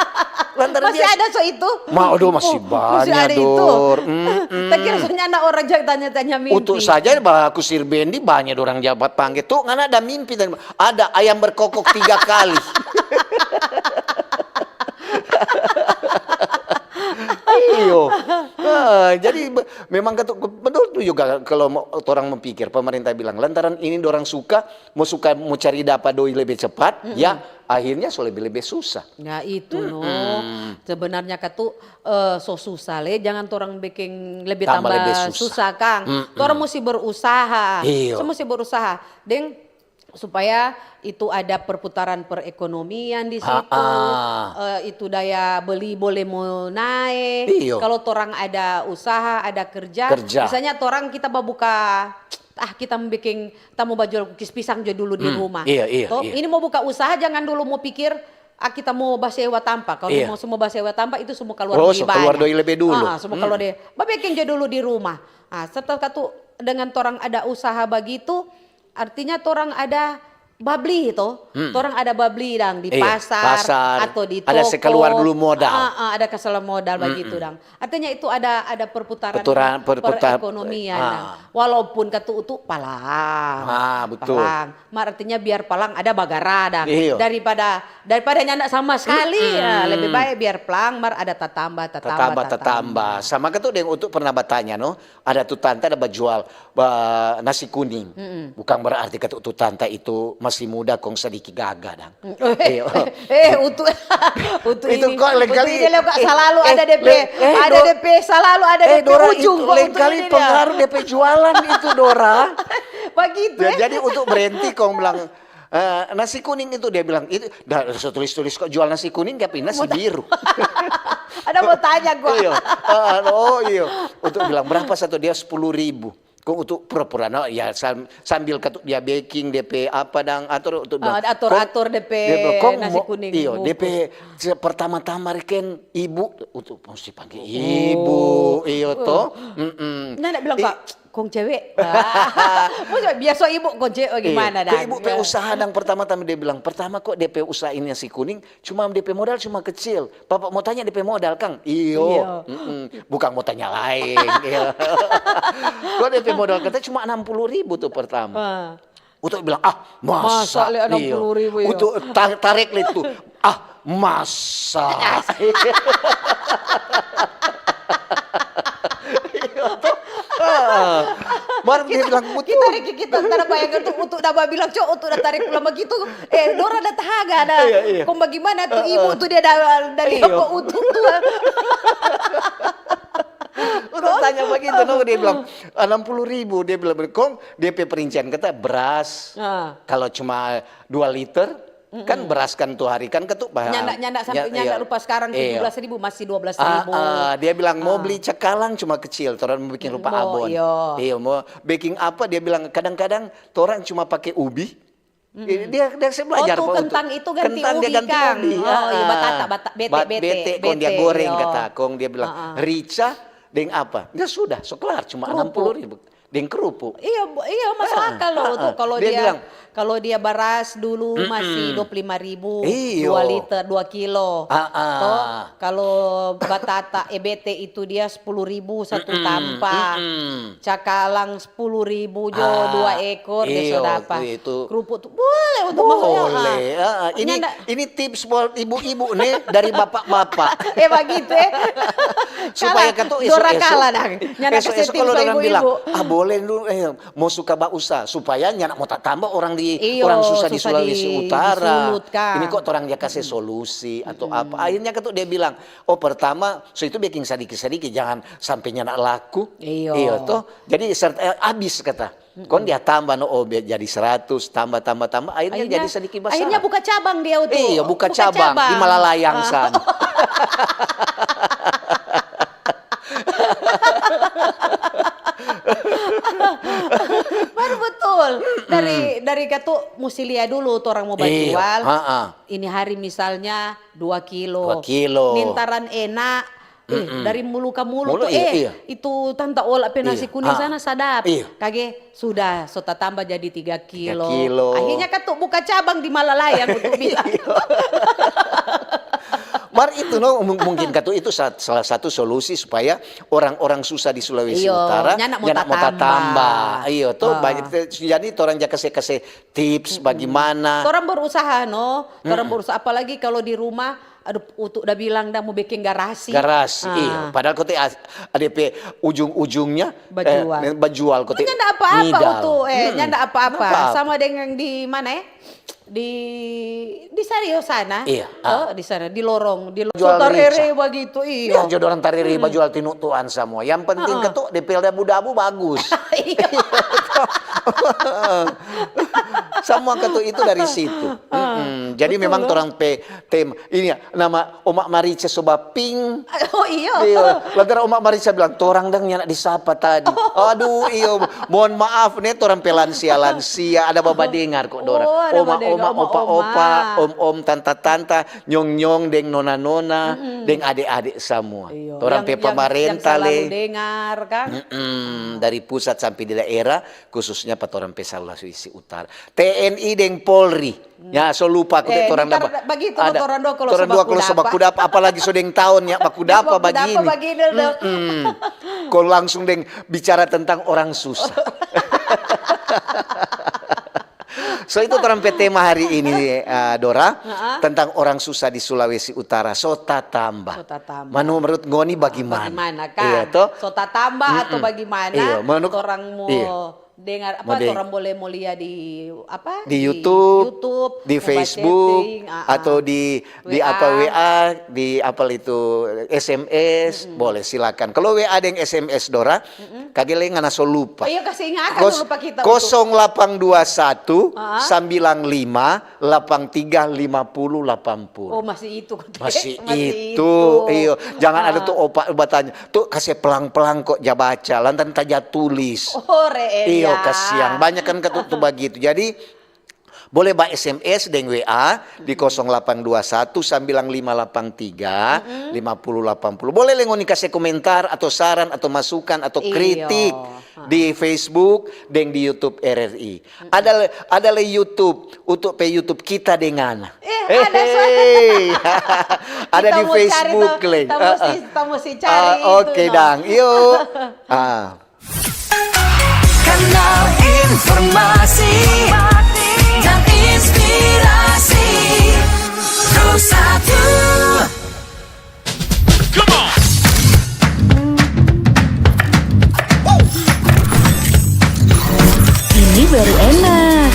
lantaran Masih dia ada so itu? Ma, aduh, masih Oh, banyak, masih ada itu. Dor. Mm-mm. Tak kira soalnya anak orang jaga tanya-tanya mimpi. Untuk saja bah aku Sir Bendi banyak orang jabat pangge tuh, ngana ada mimpi tadi. Ada ayam berkokok tiga kali. Iyo. Ah, jadi be- memang kata betul tuh juga kalau mau orang mempikir pemerintah bilang lantaran ini orang suka mau suka mau cari dapat doi lebih cepat, ya akhirnya so lebih lebih susah. Ya itu no. Sebenarnya katu eh, so susah le, jangan torang bikin lebih Tambah tambah, lebih susah. susah, Kang. Torang mesti berusaha. Iyo. So mesti berusaha. Deng supaya itu ada perputaran perekonomian di situ, Ah, eh, itu daya beli boleh mau naik. Iyo. Kalau torang ada usaha, ada kerja, Kerja. Misalnya torang kita babuka, ah kita mau bikin, kita mau bajual kukis pisang jo dulu di rumah. Iya, iya, Toh, iya. Ini mau buka usaha, jangan dulu mau pikir ah kita mau basewa tampa. Kalau Iya. mau semua basewa tampa itu semua keluar Oh, doi so keluar banyak. doi lebih dulu. Ah, semua keluar doi. Babikin jo dulu di rumah. Ah, setelah katu dengan torang ada usaha bagitu, artinya torang ada babli to. Torang ada babli dang di Iya, pasar, pasar. Atau di toko. Ada sekeluar dulu modal. Ah, ah, ada keseluar modal bagitu dang. Artinya itu ada ada perputaran, Perputaran, perputar- perekonomian ah. dang. Walaupun katu utu palang. Ah, betul. Palang. Mar artinya biar palang ada bagara dang. Iya. Daripada daripada nyanda sama sekali, ya, lebih baik biar palang mar ada tatamba, tatamba, Tatamba, tatamba. Sama katu deng utu pernah batanya no, ada tu tanta ada bajual ba, nasi kuning. Bukan berarti katu tu tanta itu masih muda kong sadiki gaga dang. Iyo. Eh, untuk, untuk ini, kok lain kali, ini lo, Kak, eh, selalu eh, ada D P, eh, ada Dora, D P, selalu ada eh, D P Dora, ujung itu kok lain untuk kali ini dia. Pengaruh D P jualan itu, Dora. Begitu, ya, eh? Jadi untuk berhenti, kong bilang, eh, nasi kuning itu, dia bilang, itu, dah, so tulis-tulis kok jual nasi kuning, tapi nasi biru. Ada mau tanya gua. Iyo. Ah, oh, iyo. Untuk bilang, "Berapa satu?" Dia, "Sepuluh ribu." Kong untuk pura-pura, no, ya, sam-, sambil katu dia beking, D P apa dang, atur, untuk bilang, atur-atur D P nasi kuning, iyo, bungkus. D P se-, pertama-tama reken ibu, untuk mesti panggil ibu, iyo, to. Mm-mm. Nana bilang, "Kak, kong cewek?" Maksudnya, biasa ibu kong cewek, gimana dang? Ke ibu pe usaha dang pertama-tama, dia bilang, "Pertama kok D P usaha ini nasi kuning, cuma D P modal cuma kecil. Papa mau tanya D P modal, kang?" "Iyo." Iyo. Mm-mm. Bukan mau tanya lain. Iyo. Kok D P modal kata cuma enam puluh ribu tuh pertama. Wah. Uto bilang, "Ah, masa?" Masa le enam puluh ribu, iyo. Uto ta-, tarek le tu. "Ah, masa?" Iyo, toh. Ah. Mar dia bilang, "Betul." Kita, kita, kita tara bayangkan tu, untuk da bilang, "Cok, untuk da tarik pulang bagitu." Eh, dora da tahaga da. Iya, iya. Kong bagimana tu ibu tu dia da, da lihat kong untuk tu. Untuk tanya bagitu, no, dia bilang, "Enam puluh ribu," dia bilang, kong dia pe perincian kata beras. Ah. Kalau cuma dua liter, kan beras kan tu hari kan ketu bah-, nyanda, nyanda sampe, nyanda, iya. Lupa sekarang tujuh belas ribu, masih dua belas ribu. Ah, ah, dia bilang, "Mau beli cakalang cuma kecil, torang mau bikin rupa abon." Iya. Iya, mau bikin apa, dia bilang, "Kadang-kadang torang cuma pake ubi." Dia, dia se belajar. Oh, tu kentang itu ganti ubi, kentang dia ganti ubi. Oh, iya, batata, bata-, bete, bete, bete, kong dia goreng, kata. Kong dia bilang, "Rica deng apa?" Dia sudah, so kelar, cuma enam puluh ribu. Deng kerupuk. Iya, iya, masuk akal loh. Tuh, kalau dia, kalau dia baras dulu masih dua puluh lima ribu, dua liter, dua kilo. Toh, kalau batata, eh, bete itu dia sepuluh ribu satu tampa. Cakalang sepuluh ribu jo, dua ekor, dia so dapa. Kerupuk tuh boleh untuk masuk. Boleh. Ini tips buat ibu-ibu nih dari bapak-bapak. Eh, bagitu, eh. Supaya katu dorang kalah dah. Nyanda kasih tips kalau dorang bilang, "Ah, boleh dulu, eh, mau suka ba usaha," supaya nyanda mo tatamba orang di, orang susah di Sulawesi Utara. Ini kok torang ja kase solusi atau apa. Akhirnya katu dia bilang, "Oh, pertama, so itu biking sadiki-sadiki, jangan sampe nyanda laku." Iyo, toh. Jadi, abis kata. Kong dia tamba, no, oh, jadi seratus, tamba, tamba, tamba, akhirnya jadi sadiki basar. Akhirnya buka cabang dia tu. Iyo, buka cabang di Malalayang sana. Baru betul. Dari, dari katu musti lia dulu tu orang mo bajual. Ini hari misalnya dua kilo. Dua kilo. Nintaran enak. Eh, dari mulu ka mulu tu, eh, itu tanta Ola pe nasi kuning sana sadap. Kage sudah, so tatamba jadi tiga kilo. Akhirnya katu buka cabang di Malalayang untuk bilang. Mar itu, no, mungkin katu itu salah satu solusi supaya orang-orang susah di Sulawesi Utara nyanda mo tatamba. Iyo, toh, jadi torang ja kase-kase tips bagimana. Torang berusaha, no. Torang berusaha, apalagi kalau di rumah, aduh, untuk da bilang da mo biking garasi. Garasi, iyo. Padahal kote ada pe ujung-ujungnya bajual. Bajual kote. Nyanda apa-apa untuk, eh, nyanda apa-apa. Sama dengan di mana, eh? Di, di Sario sana. Iya. Oh, di sana, di lorong, di lorong. Tarere bagitu, iyo. Iya, jo dorang tarere bajual tinu tuan samua. Yang penting katu de pe dabu-dabu bagus. Iya. Samua katu itu dari situ. Jadi memang torang pe tema. Ini ya, nama Oma Marica so baping. Oh, iya. Iya, lantaran Oma Marica bilang, "Torang dang nyanda disapa tadi." Aduh, iyo, mohon maaf nih, torang pe lansia-lansia, ada babadengar kok, Dora. Oh, ada babadengar, oma-oma, opa-opa, om-om, tanta-tanta, nyong-nyong, deng nona-nona, deng ade-ade samua. Iya, torang pe pamarenta le. Yang selalu dengar, kan? Dari pusat sampe di daerah, khususnya pa torang pe Sulawesi Utara. T N I deng Polri. Ya, so lupa aku, eh, torang dapa. Bagitu, ada torang dua kalau so baku dapa, apalagi so deng taon ya, baku dapa bagini. Kong langsung deng bicara tentang orang susah. So, itu torang pe tema hari ini, eh, Dora, tentang orang susah di Sulawesi Utara. So tatamba. So tatamba. Menurut ngoni bagimana? Bagimana, kan? Iya, toh? So tatamba atau bagimana? Iya, menurut torang mo Dengar apa, orang boleh mo lia di apa? Di YouTube, di Facebook, atau di, di apa, W A, di apa itu, S M S, boleh, silakan. Kalau W A deng S M S, Dora, kage lei ngana so lupa. Oh iya, kasi ingat dulu pa kita. Kosong delapan dua satu, sembilan lima, delapan tiga lima puluh delapan puluh. Oh, masih itu, Kote. Masih itu, iyo. Jangan ada tu opa batanya, "Tu kase pelang-pelang kok ja baca, lantaran taja tulis." Oh, re, iyo, kasiang. Banyak kan katu tu bagitu. Jadi, boleh ba S M S deng W A di kosong delapan dua satu sembilan lima delapan tiga lima puluh delapan puluh. Boleh lei ngoni kase komentar atau saran atau masukan atau kritik di Facebook deng di YouTube R R I. Ada, ada lei YouTube, untuk pe YouTube kita deng ngana. Eh, ada, sorry. Ada di Facebook lei. Kita musti cari itu, oke, dang. Yuk. Ah. Kanal informasi dan inspirasi. Pro satu. Ini baru enak.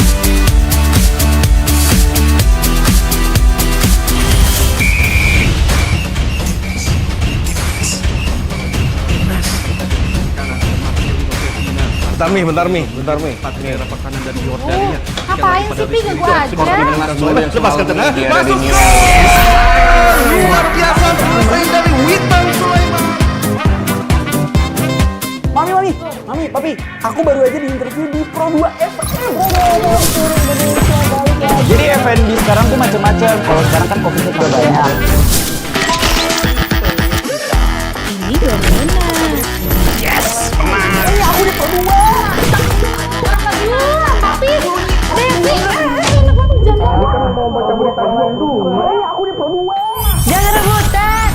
Bentar mi, bentar mi, bentar mi. Ngapain sih, Pi? Ganggu aja. Lepas ke tengah. Masuk ke luar biasa, selesai dari Witan Sulaiman. Mami, mami, mami, papi, aku baru aja di-interview di Pro dua F M. Jadi F and B sekarang tuh macam-macam. Kalau sekarang kan covid-nya tambah banyak. Ini gimana? Yes, menang. Iya, aku di Pro dua. Tapi, Devi, eh, eh, enak banget, jangan. Ini kan mau baca berita dua dulu. Iya, aku di Pro dua. Jangan rebutan.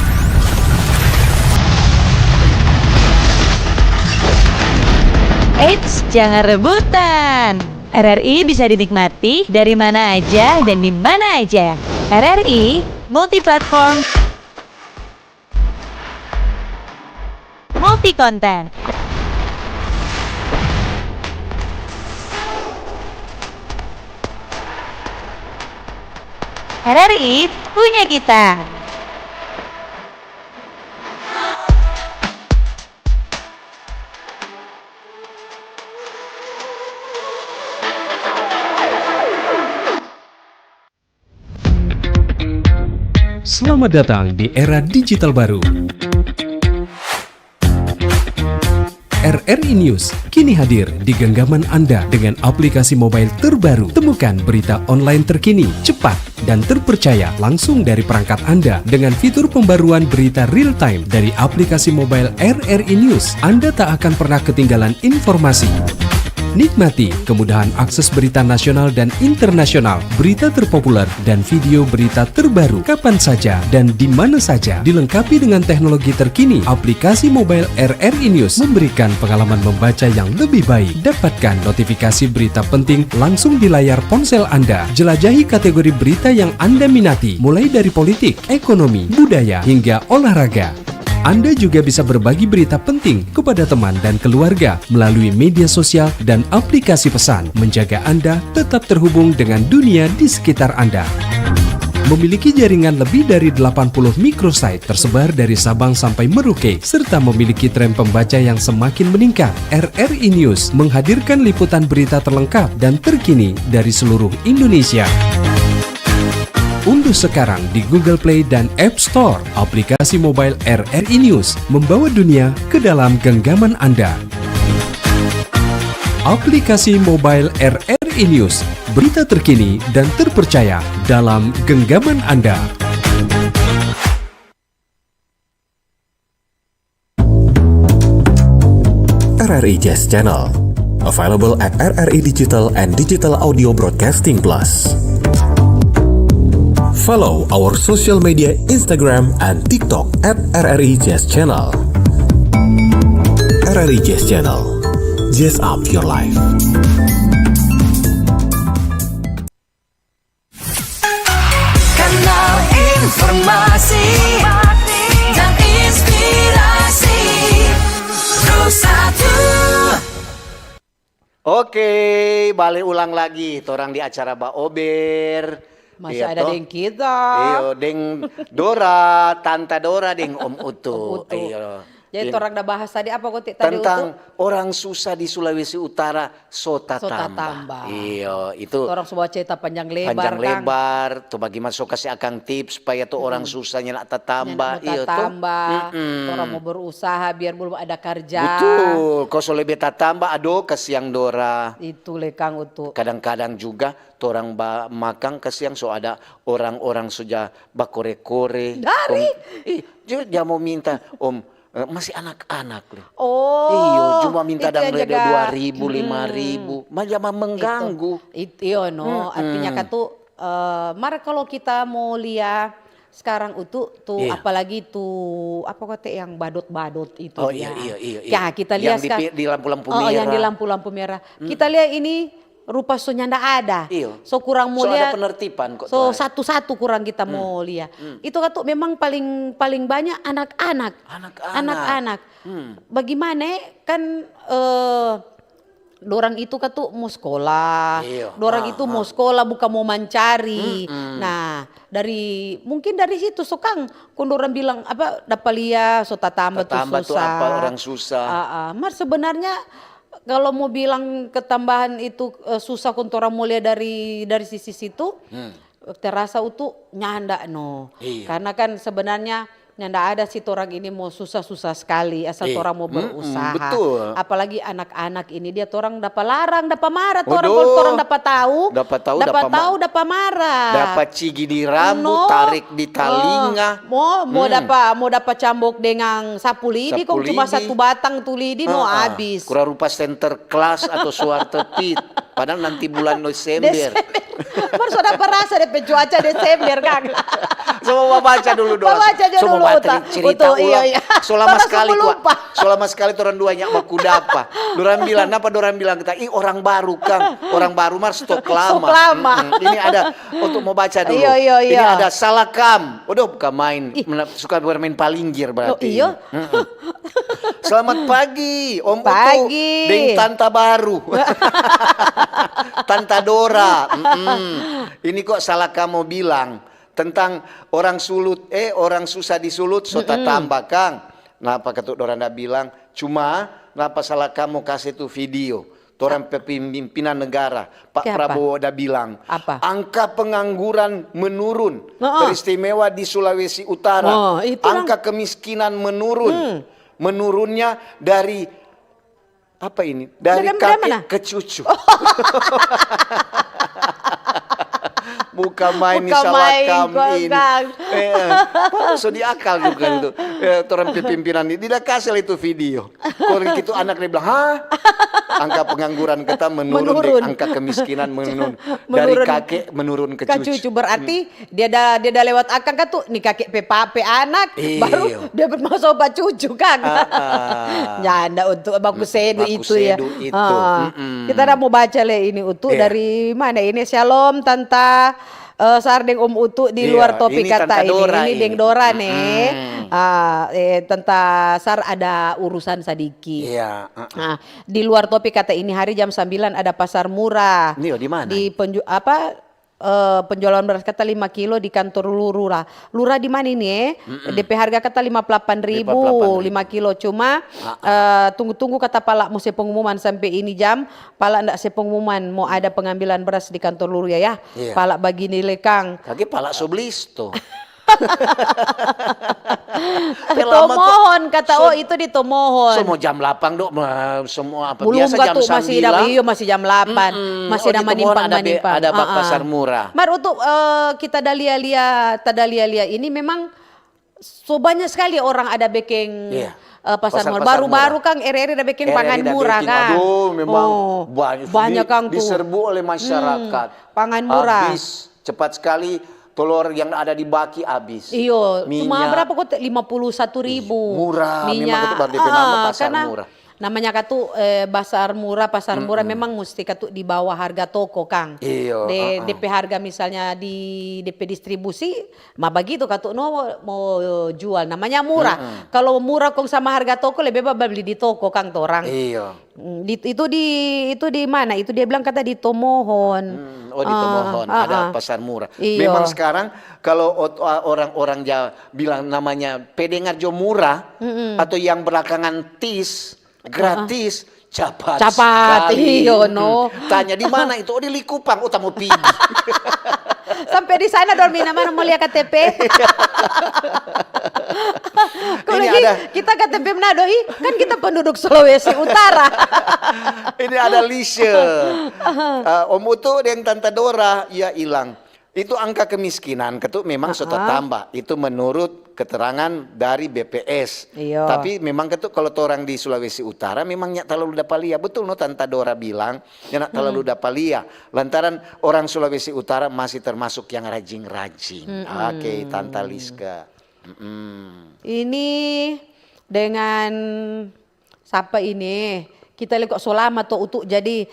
Eits, jangan rebutan. R R I bisa dinikmati dari mana aja dan di mana aja. R R I multiplatform, multi konten. R R I punya kita. Selamat datang di era digital baru. R R I News kini hadir di genggaman Anda dengan aplikasi mobile terbaru. Temukan berita online terkini, cepat, dan terpercaya langsung dari perangkat Anda dengan fitur pembaruan berita real time dari aplikasi mobile R R I News. Anda tak akan pernah ketinggalan informasi. Nikmati kemudahan akses berita nasional dan internasional, berita terpopuler, dan video berita terbaru kapan saja dan di mana saja. Dilengkapi dengan teknologi terkini, aplikasi mobile R R I News memberikan pengalaman membaca yang lebih baik. Dapatkan notifikasi berita penting langsung di layar ponsel Anda. Jelajahi kategori berita yang Anda minati, mulai dari politik, ekonomi, budaya, hingga olahraga. Anda juga bisa berbagi berita penting kepada teman dan keluarga melalui media sosial dan aplikasi pesan, menjaga Anda tetap terhubung dengan dunia di sekitar Anda. Memiliki jaringan lebih dari delapan puluh microsite tersebar dari Sabang sampai Merauke, serta memiliki tren pembaca yang semakin meningkat, R R I News menghadirkan liputan berita terlengkap dan terkini dari seluruh Indonesia. Unduh sekarang di Google Play dan App Store aplikasi mobile R R I News, membawa dunia ke dalam genggaman Anda. Aplikasi mobile R R I News, berita terkini dan terpercaya dalam genggaman Anda. R R I Jazz Channel. Available at R R I Digital and Digital Audio Broadcasting Plus. Follow our social media, Instagram and TikTok at R R I Jazz Channel. R R I Jazz Channel. Jazz up your life. Kanal informasi dan inspirasi. Pro satu. Oke, bale ulang lagi torang di acara Baober. Masih ada deng kita. Iyo, deng Dora, Tanta Dora deng Om Utu. Om Utu. Iyo. Jadi torang da bahas tadi apa, Kote, tadi, Utu? Tentang orang susah di Sulawesi Utara so tatamba. Iyo, itu. Torang so bawa cerita panjang lebar, panjang lebar, tu bagimana so kase akang tips supaya tu orang susah nyanda tatamba. Iyo, tu. Torang mo berusaha biar belum ada karja. Betul. Kong so lebe tatamba, aduh, kasiang Dora. Itu le kang, Utu. Kadang-kadang juga torang ba makang kasiang so ada orang-orang so ja bakore-kore. Dari? Kong, ih, ja mo minta, Om, eh, masih anak-anak le. Oh, iyo, cuma minta dang lebe dua ribu, lima ribu. Macam mengganggu. Iyo, no. Artinya katu, eh, mar kalau kita mo lia skarang, Utu, tu apalagi tu, apa, Kote, yang badot-badot itu. Oh, iya, iya, iya. Ya, kita lia yang di lampu-lampu merah. Oh, yang di lampu-lampu merah. Kita lia ini rupa so nyanda ada. Iyo. So kurang mo lia. So ada penertiban kok. So satu-satu kurang kita mo lia. Itu katu memang paling, paling banyak anak-anak. Anak-anak. Anak-anak. Bagimana kan, eh, dorang itu katu mo skolah. Iyo. Dorang itu mo skolah, bukan mo mancari. Nah, dari, mungkin dari situ so kang, kong dorang bilang apa, dapa lia so tatamba tu susah. Tatamba tu apa, orang susah. Ah, ah. Mar sebenarnya kalau mo bilang ketambahan itu, eh, susah kong torang mo lia dari, dari sisi situ, terasa, Utu, nyanda, no. Iya. Karena kan sebenarnya nyanda ada sih torang ini mo susah-susah skali, asal torang mo berusaha. Betul. Apalagi anak-anak ini, dia torang dapa larang, dapa mara torang, kalo torang dapa tau, dapa tau, dapa mara. Dapa cigi di rambu, tarik di talinga. Mo, mo dapa, mo dapa cambok dengan sapu lidi, kong cuma satu batang tu lidi, no, abis. Kurang rupa Sinterklas atau Swarte Piet. Padahal nanti bulan Desember. Mar so dapa rasa depe cuaca Desember, kang. Coba baca dulu, Dora. Baca jo dulu, Utu. Cerita ulang. Iyo, iyo. So lama skali, so lama skali torang dua nya baku dapa. Dorang bilang, napa dorang bilang kita? Ih, orang baru, kang. Orang baru mar stok lama. Stok lama. Ini ada untuk mo baca dulu. Iyo, iyo, iyo. Ini ada Salakam. Waduh, bukan main. Suka bermain palinggir berarti. Oh, iyo. Selamat pagi, Om Utu deng Tanta baru. Tanta Dora. Ini kok Salakam mo bilang tentang orang sulut, eh, orang susah di sulut so tatamba, kang. Napa katu dorang da bilang? Cuma napa Salakam mo kase tu video? Torang pe pimpinan negara, Pak Prabowo, da bilang, angka pengangguran menurun, teristimewa di Sulawesi Utara, angka kemiskinan menurun. Menurunnya dari, apa ini? Dari kakek ke cucu. Bukan main ni, Salakam ini. Eh, so di akal juga itu. Eh, torang pe pimpinan ni, dia da kase itu video. Kong gitu anak dia bilang, "Hah? Angka pengangguran kita menurun deh, angka kemiskinan menurun. Dari kakek menurun ke cucu." Berarti dia da, dia da lewat akang katu, ni kakek pe pa-, pe anak, baru dia maso pa cucu, kang. Nyanda untuk baku sedu itu ya. Kita da mo baca le ini, Utu, dari mana ini? Shalom, Tanta. Eh, Sar deng Om Utu di luar topik kata ini. Ini deng Dora ne. Ah, eh, Tanta Sar ada urusan sadiki. Iya, heeh. Nah, di luar topik kata ini hari jam sambilan ada pasar murah. Iyo, di mana? Di penju-, apa, eh, penjualan beras kata lima kilo di kantor lurah. Lurah di mana ini, eh? Depe harga kata lima puluh delapan ribu, lima kilo. Cuma, eh, tunggu-tunggu kata pala mo se pengumuman sampe ini jam. Pala nda se pengumuman mo ada pengambilan beras di kantor lurah ya. Iya. Pala bagini le, kang. Kage pala so blis to. Tomohon kata, oh, itu di Tomohon. Semua jam delapan do, semua apa biasa jam sembilan. Iyo, masih jam delapan. Masih ada manimpang-manimpang. Ada bak pasar murah. Mar Utu, eh, kita da lia-lia, ta da lia-lia ini memang so banyak skali orang ada bekeng, eh, pasar murah. Baru-baru kang ere-ere da bekeng pangan murah, kang. Aduh, memang banyak, kang, diserbu oleh masyarakat. Pangan murah. Habis cepat skali, telur yang ada di baki habis. Iyo, cuma berapa kok? Lima puluh satu ribu. Murah, memang itu baru depe nama pasar murah. Namanya katu, eh, basar murah, pasar murah memang musti katu di bawah harga toko, kang. Iyo, de, heeh. De pe harga misalnya di de pe distribusi, ma bagitu katu no mo jual. Namanya murah. Heeh. Kalau murah kong sama harga toko, lebe bae beli di toko, kang, torang. Iyo. Mm, di, itu di, itu di mana? Itu dia bilang kata di Tomohon. Hmm, oh, di Tomohon, ah, ada pasar murah. Iyo. Memang sekarang kalau ot-, a-, orang-orang ja bilang namanya pe dengar jo murah, atau yang belakangan tis, gratis, capat. Capat, sekali. Iyo, no. Mm-mm. Tanya, "Di mana itu?" "Oh, di Likupang." "Oh, ta mo pigi." Sampe di sana dong, mina mana mo lia K T P. Kalau ini ada, kita K T P Manado, ih, kan kita penduduk Sulawesi Utara. Ini ada Lise. Eh, Om Utu deng Tanta Dora, ya ilang. Itu angka kemiskinan katu memang so tatamba. Itu menurut keterangan dari B P S. Iyo. Tapi memang katu kalau torang di Sulawesi Utara memang nya talalu dapa lia. Betul no Tanta Dora bilang, nya talalu dapa lia. Lantaran orang Sulawesi Utara masih termasuk yang rajin-rajin. Oke, Tanta Liska. Mm-mm. Ini dengan sapa ini? Kita lihat kok so lama to Utu jadi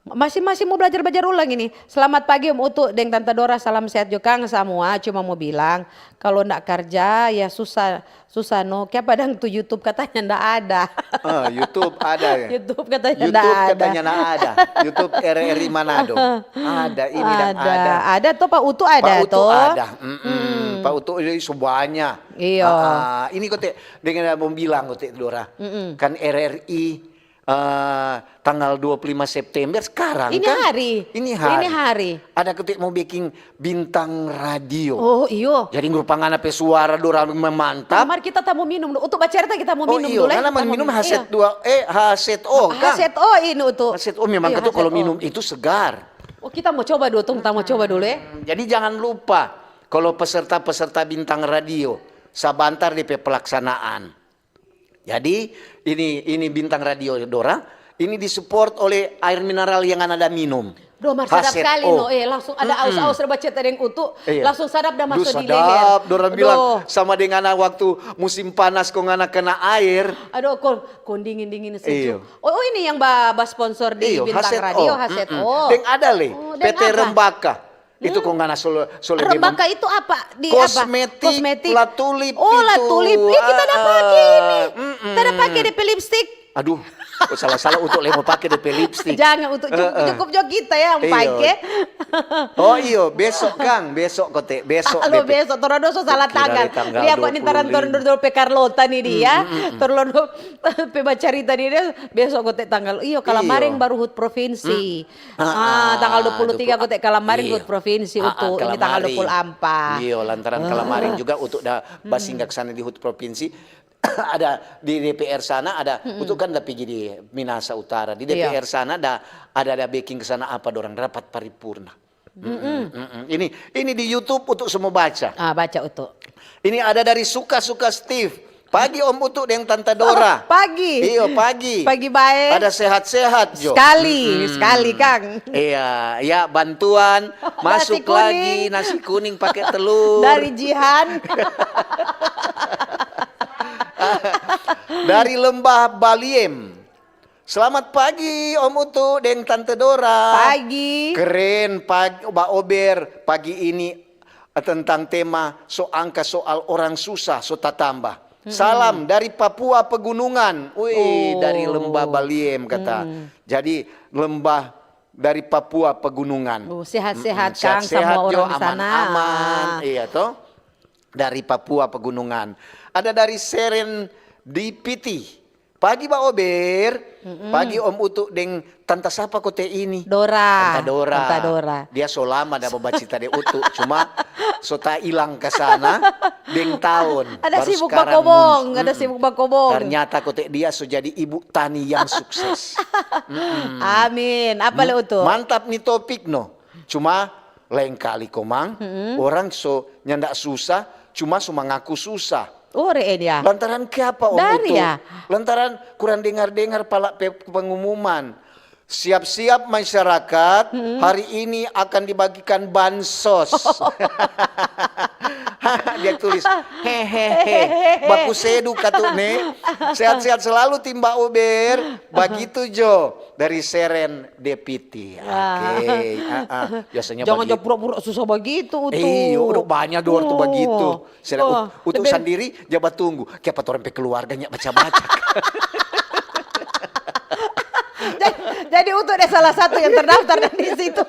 masing-masing mo blajar-blajar ulang ini. Selamat pagi Om Utu deng Tanta Dora, salam sehat jo kang samua. Cuma mo bilang, kalo nda karja, ya susah, susah no. Kiapa dang tu YouTube katanya nda ada. Ah, YouTube ada ya? YouTube katanya nda ada. YouTube katanya nda ada. YouTube R R I Manado. Ada, ini dang ada. Ada. Ada to, Pak Utu ada to? Pak Utu ada. Mm-mm. Pak Utu ini so banya. Iyo. Ah, ini kote, deng ada mo bilang kote, Dora. Mm-mm. Kan R R I eh, tanggal dua puluh lima September sekarang kan? Ini hari. Ini hari. Ada kote mo biking bintang radio. Oh, iyo. Jadi rupa ngana pe suara dorang memantap. Mari kita ta mo minum dulu. Untuk bacerita kita mo minum dulu, eh. Oh, iyo, ngana mo minum H Z dua, eh, H Z O, kan? H Z O ini, Utu. H Z O memang katu kalau minum itu segar. Oh, kita mo coba dulu, Tung. Ta mo coba dulu, eh. Hmm, jadi jangan lupa, kalau peserta-peserta bintang radio, sabantar depe pelaksanaan. Jadi, ini, ini bintang radio Dora, ini disupport oleh air mineral yang ngana da minum. Doh, mar sadap skali no, eh, langsung ada aus-aus, reba ceta deng Utu, langsung sadap da maso di leher. Sadap, dorang bilang sama deng ngana waktu musim panas kong ngana kena air. Aduh, kong, kong dingin-dingin sejuk. Iyo. Oh, oh, ini yang ba, ba sponsor di bintang radio, H Z O. Mm-mm. Deng ada le, P T Rembaka. Itu kong ngana solo, solo. Rembaka itu apa? Di apa? Kosmetik, La Tulip. Oh, La Tulip. Eh, kita ada pake ini. Kita ada pake depe lipstik. Aduh, oh, salah-salah untuk lemo pake depe lipstik. Jangan untuk, cukup, cukup jo kita yang pake. Oh iyo, besok kang, besok kote, besok. Halo, besok, torang dua so salah tanggal. Lia kok ni taran torang dua pe Carlota ni dia. Torang dua pe bacarita ni dia, besok kote tanggal. Iyo, kalamaring baru hut provinsi. Ah, tanggal dua puluh tiga kote kalamaring hut provinsi Utu, ini tanggal dua puluh ampat. Iyo, lantaran kalamaring juga Utu da basinggah sana di hut provinsi. Ada di D P R sana ada, Utu kan da pigi di Minahasa Utara. Di D P R sana ada, ada, ada beking ke sana apa dorang rapat paripurna. Mm-mm. Ini, ini di YouTube Utu semua baca. Ah, baca Utu. Ini ada dari Suka-Suka Steve. Pagi Om Utu deng Tanta Dora. Pagi. Iyo, pagi. Pagi bae. Ada sehat-sehat jo. Sekali, sekali, Kang. Iya, ya, bantuan masuk lagi nasi kuning pake telur. Dari Jihan. Dari Lembah Baliem. Selamat pagi, Om Utu deng Tante Dora. Pagi. Keren, pag-, Ba Ober, pagi ini, eh, tentang tema so angka soal orang susah, so tatamba. Salam dari Papua Pegunungan. Wih, dari Lembah Baliem, kata. Jadi, lembah dari Papua Pegunungan. Oh, sehat-sehat, Kang, sehat-sehat samua jo, orang di sana. Aman-aman, iya toh. Dari Papua Pegunungan. Ada dari Seren di Piti. Pagi Ba Ober, pagi Om Utu deng Tanta sapa kote ini? Dora. Tanta Dora. Tanta Dora. Dia so lama da babacita deng Utu, cuma so ta ilang ka sana deng taon. Ada sibuk bakobong, ada sibuk bakobong. Ternyata kote dia so jadi ibu tani yang sukses. Amin. Apa le Utu? Mantap ni topik no. Cuma laeng kali komang, orang so nyanda susah, cuma so mangaku susah. Oh, re, eh, dia. Lantaran kiapa, Om Utu? Lantaran kurang dengar-dengar pala pe-, pengumuman. Siap-siap masyarakat, hari ini akan dibagikan bansos. Dia tulis, "Hehehe, baku sedu katu ne. Sehat-sehat selalu tim Mbak Ober." Bagitu jo dari Seren Depiti. Oke, ah, ah. Biasanya jangan bagi- jawab pura-pura susah bagitu, Utu. Iyo, udah banyak dua orang tuh. Oh. Begitu. Sila, oh, Ut-, Utu sendiri, dia batunggu. Kiapa torang pe keluarga nya baca-baca? Jadi, jadi Utu deh salah satu yang terdaftar dan di situ.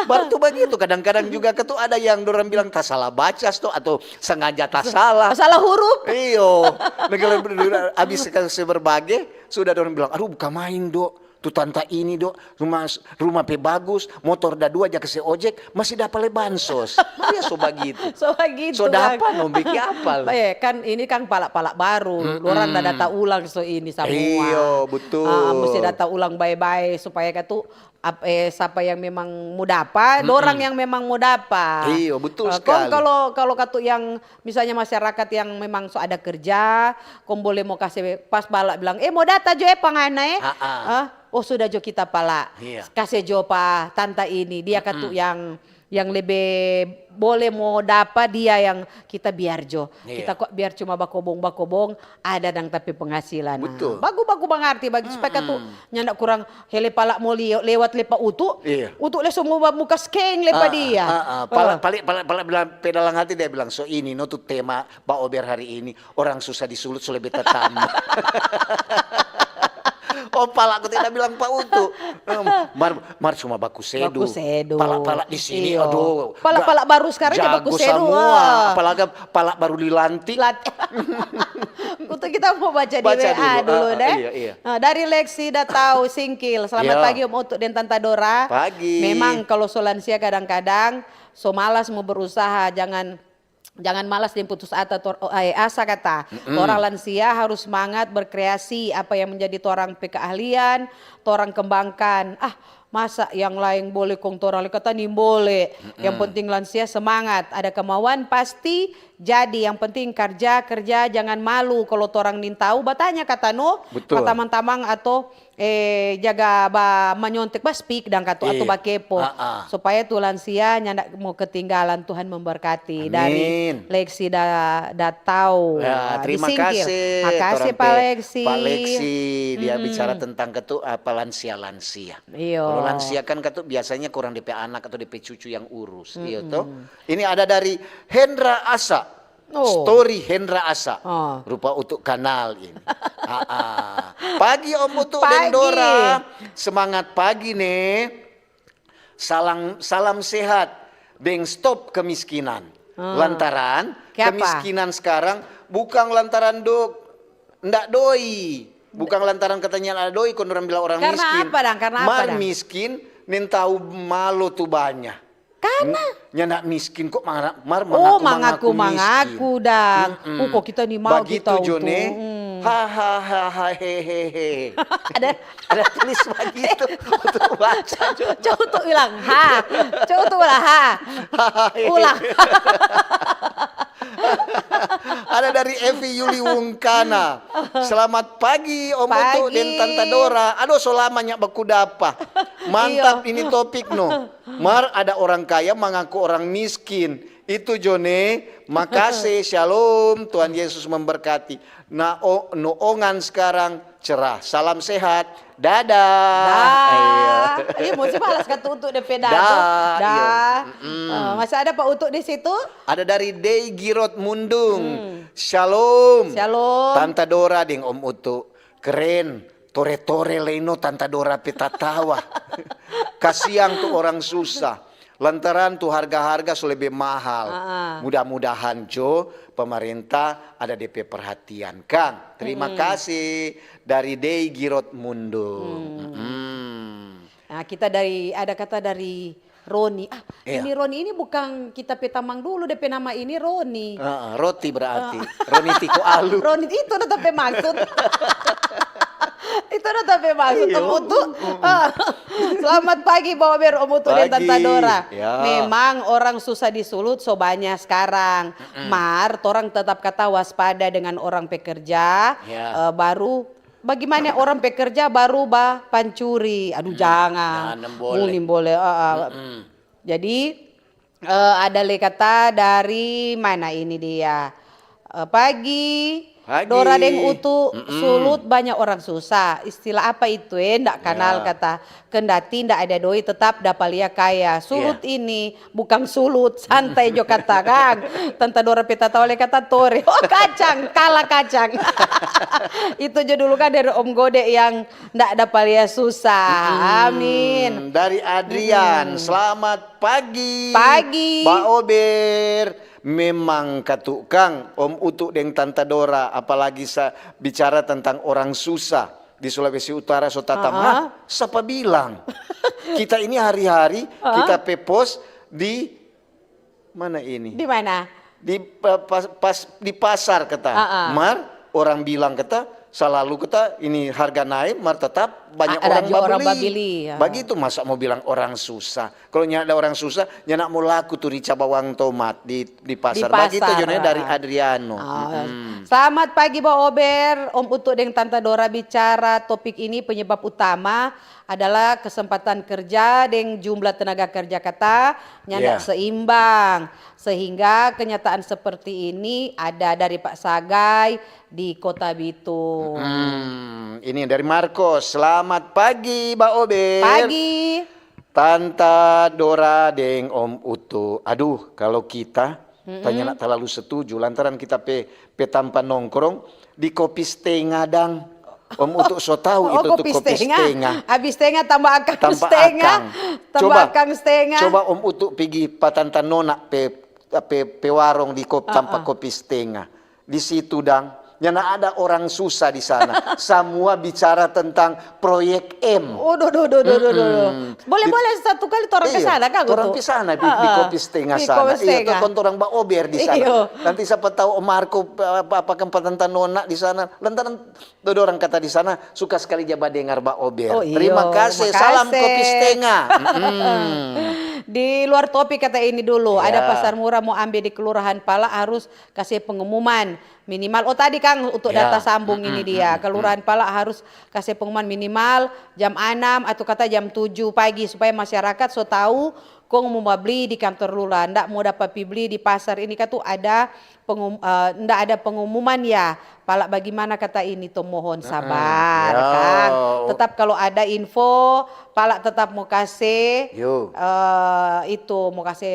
Baru tuh begitu, kadang-kadang juga ketu ada yang dorang bilang, "Ta salah baca sto," atau sengaja ta salah. Salah huruf. Iyo. Nah, kalau abis kasih berbage, sudah dorang bilang, "Aduh, bukan main, do. Tu tanta ini, do. Rumah, rumah pe bagus, motor da dua, ja kase ojek, masih dapa le bansos." Mari so bagitu. So bagitu, so dapa, Bang. No bikin apa le? Bae, kan ini kan pala-pala baru, mm-mm, dorang da data ulang so ini samua. Iyo, betul. Ah, mesti data ulang bae-bae supaya katu ap-, eh, sapa yang memang mo dapa, mm-mm, dorang yang memang mo dapa. Iyo, betul. Eh, kong sekali. Kalau, kalau katu yang misalnya masyarakat yang memang so ada kerja, kong boleh mo kase pas bala bilang, "Eh, mo data jo, eh, pangana, eh." Ha-ha. Ah, oh, sudah jo kita pala. Iya. Kase jo pa tanta ini, dia katu, mm-mm, yang, yang lebe boleh mo dapa dia yang kita biar jo. Iya. Kita kok biar cuma bakobong-bakobong, ada dang tapi penghasilan. Nah, betul. Bagu-bagu mangarti bagi supaya katu, mm-mm, nyanda kurang hele pala mo lio-, lewat le pa Utu. Iya. Utu le so mo bamuka skeng le pa dia. Ah, ah, ah. Pala, ah, pali-, pala, pala bilang, pe dalam hati dia bilang, "So ini no tu tema Ba Ober hari ini, orang susah disulut so lebe tatamba." Oh, pala aku tidak bilang pa Utu. Em, mar, mar cuma baku sedu. Baku sedu. Pala-pala di sini, iyo, aduh, pala-pala baru sekarang ja-, baku sedu, jago samua. Ah. Apalagi pala baru dilantik. Lat-, Utu kita mo baca di W A dulu, dulu, ah, deh. Iya, iya. Ah, dari Lexi Datau Singkil. Selamat pagi, Om Utu deng Tanta Dora. Pagi. Memang kalau so lansia kadang-kadang so malas mo berusaha, jangan, jangan malas deng putus ata tor-, eh, asa kata. Mm-mm. Orang lansia harus semangat berkreasi apa yang menjadi torang pe keahlian, torang kembangkan. Ah, masa yang laeng bole kong torang le kata nimbole. Mm-mm. Yang penting lansia semangat, ada kemauan pasti jadi. Yang penting karja, kerja, jangan malu. Kalo torang nintau, batanya kata no, betul, pa tamang-tamang ato, eh, jaga ba manyontek, ba speak dang katu ato, iya, bakepo. Ah, ah. Supaya tu lansia nyanda mo ketinggalan. Tuhan memberkati. Amin. Dari Lexi Da-, Datau, ya, ah, terima kasih. Makasih, torang pa pe Lexi. Pa Lexi, dia, mm-mm, bicara tentang ketu-, apa, lansia-lansia. Iyo. Kalau lansia kan katu biasanya kurang depe anak atau depe cucu yang urus, iyo to? Mm-mm. Ini ada dari Hendra Asa. Oh. Story Hendra Asa. Oh. Rupa Utu kanal ini. Ah, ah. Pagi Om Utu deng Dora. Pagi. Semangat pagi ne. Salam, salam sehat deng stop kemiskinan. Oh. Lantaran kiapa? Kemiskinan sekarang bukang lantaran do-, nda doi. Bukang lantaran katanya ada doi, kong orang bilang orang miskin. Karena apa dang? Karena apa dang? Mar miskin, nintau malo tu banya. Karena? N-, nyanda miskin kok, mar, mar, oh, mangaku-mangaku miskin. Mangaku-mangaku dang. Mm-mm. Uh, kok kita ni mau. Bagitu kita jo ne. Untuk, mm. Ha, ha, ha, ha, he, he, he. Ada. Ada tulis bagitu. Untuk baca jo. Coba untuk ulang. Ha. Coba untuk ulang. Ha. Ha, ha, he, he. Ulang. Ada dari Evi Yuli Wungkana. "Selamat pagi, Om Utu deng Tanta Dora. Aduh, so lama nya baku dapa. Mantap ini topik no. Mar ada orang kaya mangaku orang miskin. Itu jo ne. Makase, shalom. Tuhan Yesus memberkati. Na o-, no ongan skarang cerah. Salam sehat. Dadah." Dah. Iya. Iya, mo si balas katu untuk depe dah. Dah, iya. Mm-mm. Eh, masih ada Pak Utu di situ? Ada dari Dei Girot Mundung. Hmm. Shalom. Shalom. Tanta Dora deng Om Utu. Keren. Tore-tore lei no Tanta Dora pe tatawa. Kasiang tu orang susah. Lantaran tu harga-harga so lebe mahal. Ah, ah. Mudah-mudahan jo pemerintah ada depe perhatian, kang. Terima kasih dari Dei Girot Mundung. Hmm. Mm-mm. Nah, kita dari, ada kata dari Roni. Ah, iya. Ini Roni ini bukang kita pe tamang dulu, depe nama ini Roni. Heeh, roti berarti. Heeh. Roni Tiko Alu. Roni, itu no ta pe maksud. Itu no ta pe maksud, iya. Om Utu. Mm-mm. Ah. Selamat pagi, Bober, Om Utu, dan Tanta Dora. Pagi. Ya. Memang orang susah disulut so banya skarang. Mm-mm. Mar, torang tetap kata waspada dengan orang pekerja, ya, eh, baru Bagimana orang pe kerja baru ba pancuri? Aduh, jangan. Jangan, nimbole. Nimbole, heeh. Mm-mm. Jadi, Eh, ada lei kata dari mana ini dia? Eh, pagi. Pagi. Dora deng Utu, sulut banyak orang susah. Istilah apa itu, eh? Ndak kanal kata. Kendati ndak ada doi, tetap dapa lia kaya. Sulut ini, bukang sulut, santai jo kata kang. Tanta Dora pe tatawa lei kata tore. Oh, kacang, kala kacang. Itu jo dulu kan dari Om Gode yang ndak dapa lia susah. Amin. Dari Adrian, selamat pagi. Pagi. Ba Ober, memang katu kang, Om Utu deng Tanta Dora, apalagi sa bicara tentang orang susah di Sulawesi Utara so tatam. Hah? Sapa bilang? Kita ini hari-hari, kita pe pos di mana ini? Di mana? Di pa-, pas, pas, di pasar kata. Mar, orang bilang kata, salalu kata, ini harga nae, mar tetap banyak orang babeli. Bagitu, masa mo bilang orang susah? Kalu nyanda orang susah, nyanda mo laku tu rica bawang tomat di, di pasar. Bagitu jo ne dari Adriano. Selamat pagi, Ba Ober. Om Utu deng Tanta Dora bicara topik ini penyebab utama adalah kesempatan kerja deng jumlah tenaga kerja kata nyanda seimbang, sehingga kenyataan seperti ini ada dari Pak Sagai di Kota Bitung. Hmm, ini dari Marcos. Selamat pagi, Ba Ober. Pagi. Tanta Dora deng Om Utu. Aduh, kalau kita tanya nak talalu setuju, lantaran kita pe, pe tampa nongkrong di Kopi Stenga dang. Om Utu so tau itu tu Kopi Stenga. Abis stenga tambah akang stenga. Tambah akang stenga. Coba Om Utu pigi pa Tanta Nona pe, pe, pe warong di kop-, tampa Kopi Stenga. Di situ dang, nyanda ada orang susah di sana. Samua bicara tentang proyek M. Oh, do, do, do, do, do, do. Boleh, boleh satu kali torang ke sana, kan, torang ke sana, di, di Kopi Stenga sana. Iya, kong torang ba ober di sana. Nanti sapa tau Om Marco, apa, apa, kan, pa Tanta Nona di sana. Lantaran dorang kata di sana suka skali ja badengar ba ober. Terima kase, salam Kopi Stenga. Di luar topik kata ini dulu, ada pasar murah mo ambe di kelurahan Pala harus kase pengumuman minimal. Oh, tadi kang untuk data sambung ini dia, kelurahan Pala harus kase pengumuman minimal jam anam atau kata jam tujuh pagi supaya masyarakat so tau kong mo babli di kantor lura, ndak mo dapa pi bli di pasar ini katu ada pengum-, eh, ndak ada pengumuman ya. Pala bagimana kata ini to, mohon sabar, kang. Tetap kalau ada info, Pala tetap mo kase, eh, itu, mo kase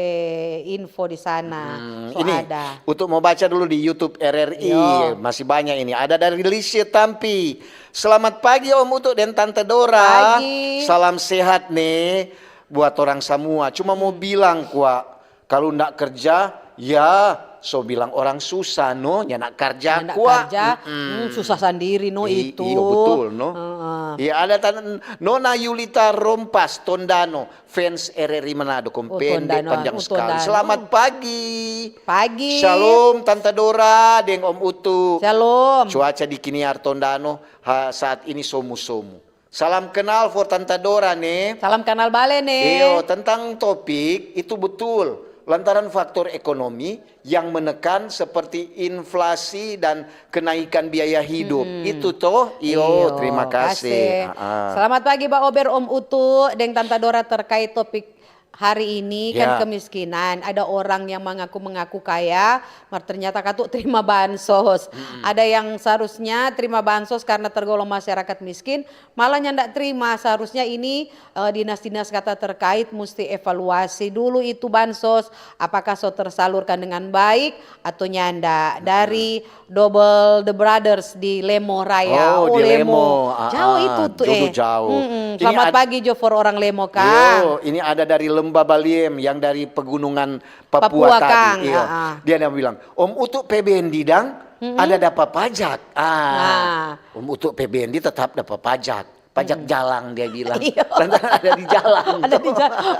info di sana. So ini ada. Untuk mo baca dulu di YouTube R R I, masih banyak ini. Ada dari Lisye Tampi. Selamat pagi Om Utu deng Tanta Dora. Pagi. Salam sehat ne buat orang samua. Cuma mo bilang kwa, kalu nda kerja, ya, so bilang orang susah, no, nyanda karja kwa. Nyanda karja, hmm, susah sandiri, no, itu. Iyo, betul, no. Heeh. Iya, ada tan-, Nona Yulita Rompas, Tondano, fans R R I Manado, kong pende panjang skali. Selamat pagi. Pagi. Shalom, Tanta Dora, deng Om Utu. Shalom. Cuaca di Kiniar, Tondano, ha, saat ini somu-somu. Salam kenal for Tanta Dora ne. Salam kanal bale ne. Iyo, tentang topik itu betul. Lantaran faktor ekonomi yang menekan seperti inflasi dan kenaikan biaya hidup. Itu toh. Iyo, terima kasih. Selamat pagi, Ba Ober, Om Utu, deng Tanta Dora terkait topik hari ini kan kemiskinan. Ada orang yang mengaku-mengaku kaya, mar ternyata katu terima bansos. Ada yang seharusnya terima bansos karena tergolong masyarakat miskin, malah nyanda terima. Seharusnya ini, eh, dinas-dinas kata terkait musti evaluasi dulu itu bansos, apakah so tersalurkan dengan baik atau nyanda. Dari Double the Brothers di Lemo Raya. Oh, di Lemo. Jauh itu tuh, eh. Jauh. Selamat pagi jo for orang Lemo, kang. Yo, ini ada dari Lemba Baliem yang dari pegunungan Papua tadi. Papua, kang. Iya. Dia ada bilang, Om Utu pe bendi dang, ada dapa pajak. Ah, Om Utu pe bendi tetap dapa pajak. Pajak jalang, dia bilang. Iya. Lantaran ada di jalang. Ada di jalang.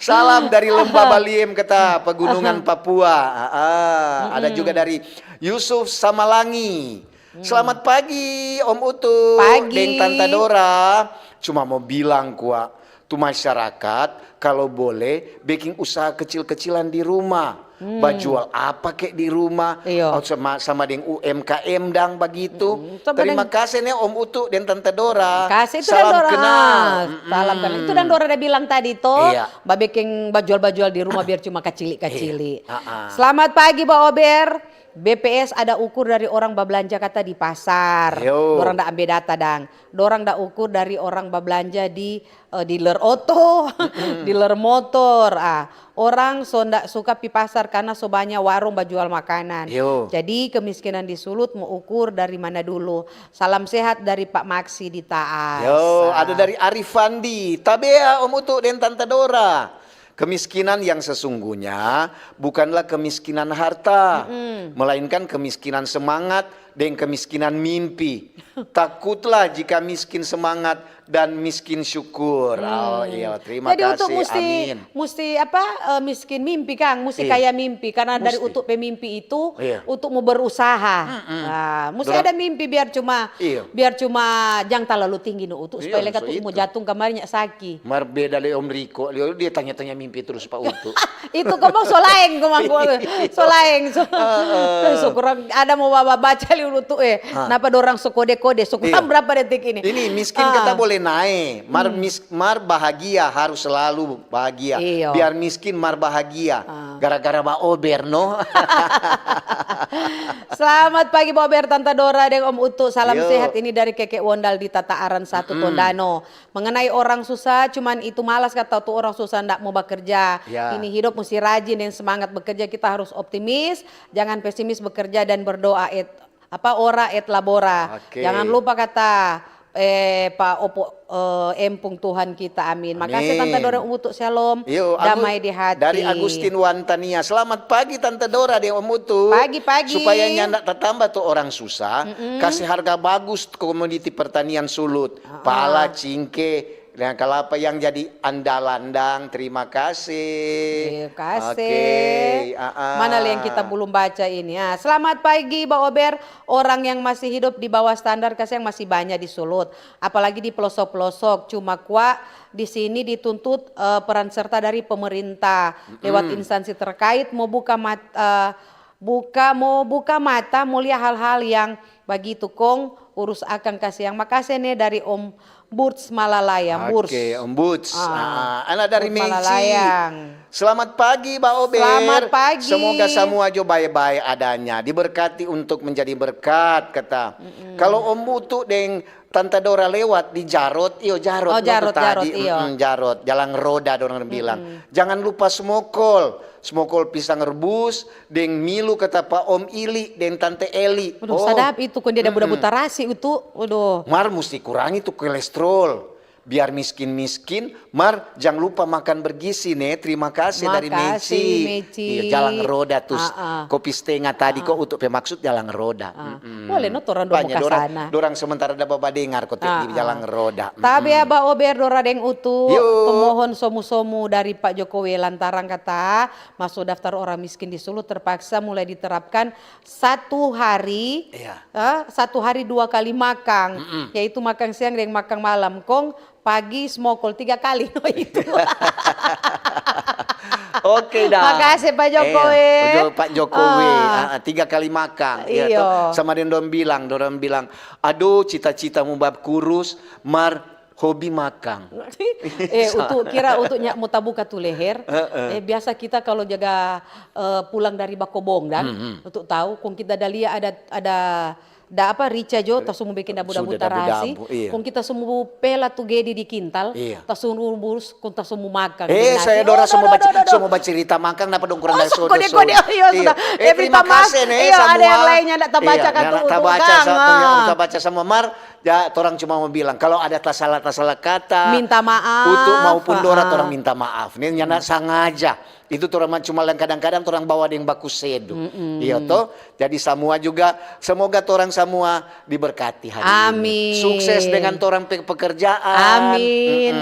Salam dari Lemba Baliem, kata Pegunungan Papua. Ah, ah. Ada juga dari Yusuf Samalangi. Selamat pagi, Om Utu. Pagi. Deng Tanta Dora. Cuma mo bilang kwa, tu masyarakat, kalo boleh, beking usaha kecil-kecilan di rumah. bajual apa kek di rumah, iyo, oh, sama, sama deng U M K M dang bagitu. Mm-mm. Terima kasih ne Om Utu deng Tante Dora. Kasih itu salam kenal. Ah, salam kenal. Itu dang Dora ada bilang tadi to, iya, babekeng bajual-bajual di rumah biar cuma kacili-kacili. Iya. Ah, ah. Selamat pagi, Ba Ober. B P S ada ukur dari orang bablanja kata di pasar. Yo. Dorang da ambe data dang. Dorang da ukur dari orang bablanja di, eh, dealer oto, dealer motor. Ah, orang so nda suka pi pasar karena so banya warung bajual makanan. Yo. Jadi kemiskinan di Sulut mo ukur dari mana dulu. Salam sehat dari Pak Maksi di Taas. Yo, ada dari Arifandi. Tabea Om Utu deng Tante Dora. Kemiskinan yang sesungguhnya bukanlah kemiskinan harta, melainkan kemiskinan semangat deng kemiskinan mimpi. Takutlah jika miskin semangat dan miskin syukur. Oh, iya, terima kasih. Jadi untuk musti, amin, musti apa, eh, miskin mimpi, Kang? Musti kaya mimpi, karena dari untuk pe mimpi itu untuk mo berusaha. Ah, musti ada mimpi biar cuma, biar cuma jang talalu tinggi no untuk supaya leka tu mo jatung kamari nya saki. Mar beda le Om Riko, dia tanya-tanya mimpi terus pa Utu. Itu komang so laeng, komang, komang. So laeng, so, so kurang ada mo babaca li Utu, eh. Napa dorang so kode-kode, so kurang berapa detik ini? Ini miskin kata boleh nae, mar, mis-, mar bahagia harus selalu bahagia. Iyo. Biar miskin mar bahagia. Gara-gara Ba Ober, no? Selamat pagi, Ba Ober, Tanta Dora, deng Om Utu. Salam sehat ini dari Keke Wondal di Tata Aran satu Tondano. Mengenai orang susah, cuman itu malas kata tu orang susah ndak mo bakerja. Ya. Ini hidup musti rajin deng semangat bekerja, kita harus optimis, jangan pesimis, bekerja dan berdoa, et, apa, ora et labora. Oke. Jangan lupa kata, eh, pa opo, eh, empung Tuhan kita, amin. Makase Tanta Dora untuk shalom, damai di hati. Dari Agustin Wantania, selamat pagi Tanta Dora deng Om Utu. Pagi-pagi. Supaya nyanda tatamba tu orang susah, kase harga bagus komoditi pertanian Sulut. Pala, cingke, deng kalapa yang jadi andalan dang. Terima kasih. Terima kasih. Oke, ah, ah. Mana lei yang kita belum baca ini? Ah, selamat pagi, Ba Ober. Orang yang masih hidup di bawah standar kasiang masih banya di Sulut, apalagi di pelosok-pelosok. Cuma kwa di sini dituntut, eh, peran serta dari pemerintah lewat instansi terkait, mo buka mat-, eh, buka, mo buka mata, mo lia hal-hal yang bagitu kong urus akang kasiang. Makase ne dari Om Burts Malalayang. Oke, Om Burts. Ah, anak dari Meci. Selamat pagi, Ba Ober. Selamat pagi. Semoga samua jo bae-bae adanya, diberkati untuk menjadi berkat, kata. Kalo Om Utu deng Tanta Dora lewat di Jarot, iyo, Jarot, oh, Jarot, tadi. Jarot, iyo. Mm-mm, Jarot, jalang roda dorang bilang. Jangan lupa smokol, smokol pisang rebus, deng milu kata pa Om Ili deng Tante Eli. Waduh, sadap itu, kong dia ada buda-buda tarasi itu. Waduh. Mar musti kurangi tu kolesterol. Biar miskin-miskin, mar jang lupa makan bergizi ne. Terima kasih dari Meci. Makasih, Meci. Iya, jalang roda tu. Ah, ah. Kopi setengah tadi kok untuk pe maksud jalang roda. Ah. Boleh no torang dong mo ka sana. Dorang sementara da badengar kote di jalang roda. Tapi ya, Ba Ober, Dora deng Utu, pemohon somu-somu dari Pak Jokowi lantaran kata maso daftar orang miskin di Sulut terpaksa mulai diterapkan satu hari, eh, satu hari dua kali makang, yaitu makang siang deng makang malam. Kong pagi smokol tiga kali, no itu. Oke dah. Makase Pak Jokowi. Iya, betul, Pak Jokowi. Ah, tiga kali makang, iya toh. Sama deng dong bilang, dorang bilang, "Aduh, cita-cita mo bab kurus, mar hobi makang." Eh, untuk kira untuk nya mo tabuka tu leher. Eh, biasa kita kalo jaga, eh, pulang dari bakobong, dan untuk tau, kong kita da lia ada, ada da apa, rica jo, taso mo bikin dabu-dabu tarasi. Kong kita so mo pela tu gedi di kintal, taso mo rubus, kong taso mo makang. Eh, saya Dora so mo bacerita makang, napa dong kurang dari sodo. Kode-kode, iyo, sudah. Eh, terima kasih ne, iyo, ada yang lainnya ndak tabaca kan tu, tabaca, tabaca sama mar. Ya, torang cuma mo bilang, kalo ada tasala-tasala kata, minta maaf, Utu maupun Dora, torang minta maaf. Ini nyanda sangaja. Itu torang cuma yang kadang-kadang torang bawa deng baku sedu. Iya to? Jadi samua juga, semoga torang samua diberkati hari ini. Amin. Sukses dengan torang pe pekerjaan. Amin.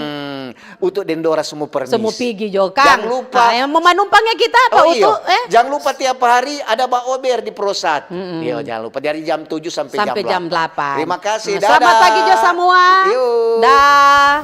Utu deng Dora semua permisi. Semua pigi jo, Kang. Jang lupa. Ah, yang mo manumpangnya kita apa, Utu? Jang lupa tiap hari ada Ba Ober di Prosat. Iya, jang lupa. Dari jam tujuh sampe jam delapan. Terima kasih. Dadah. Selamat pagi jo samua. Dah.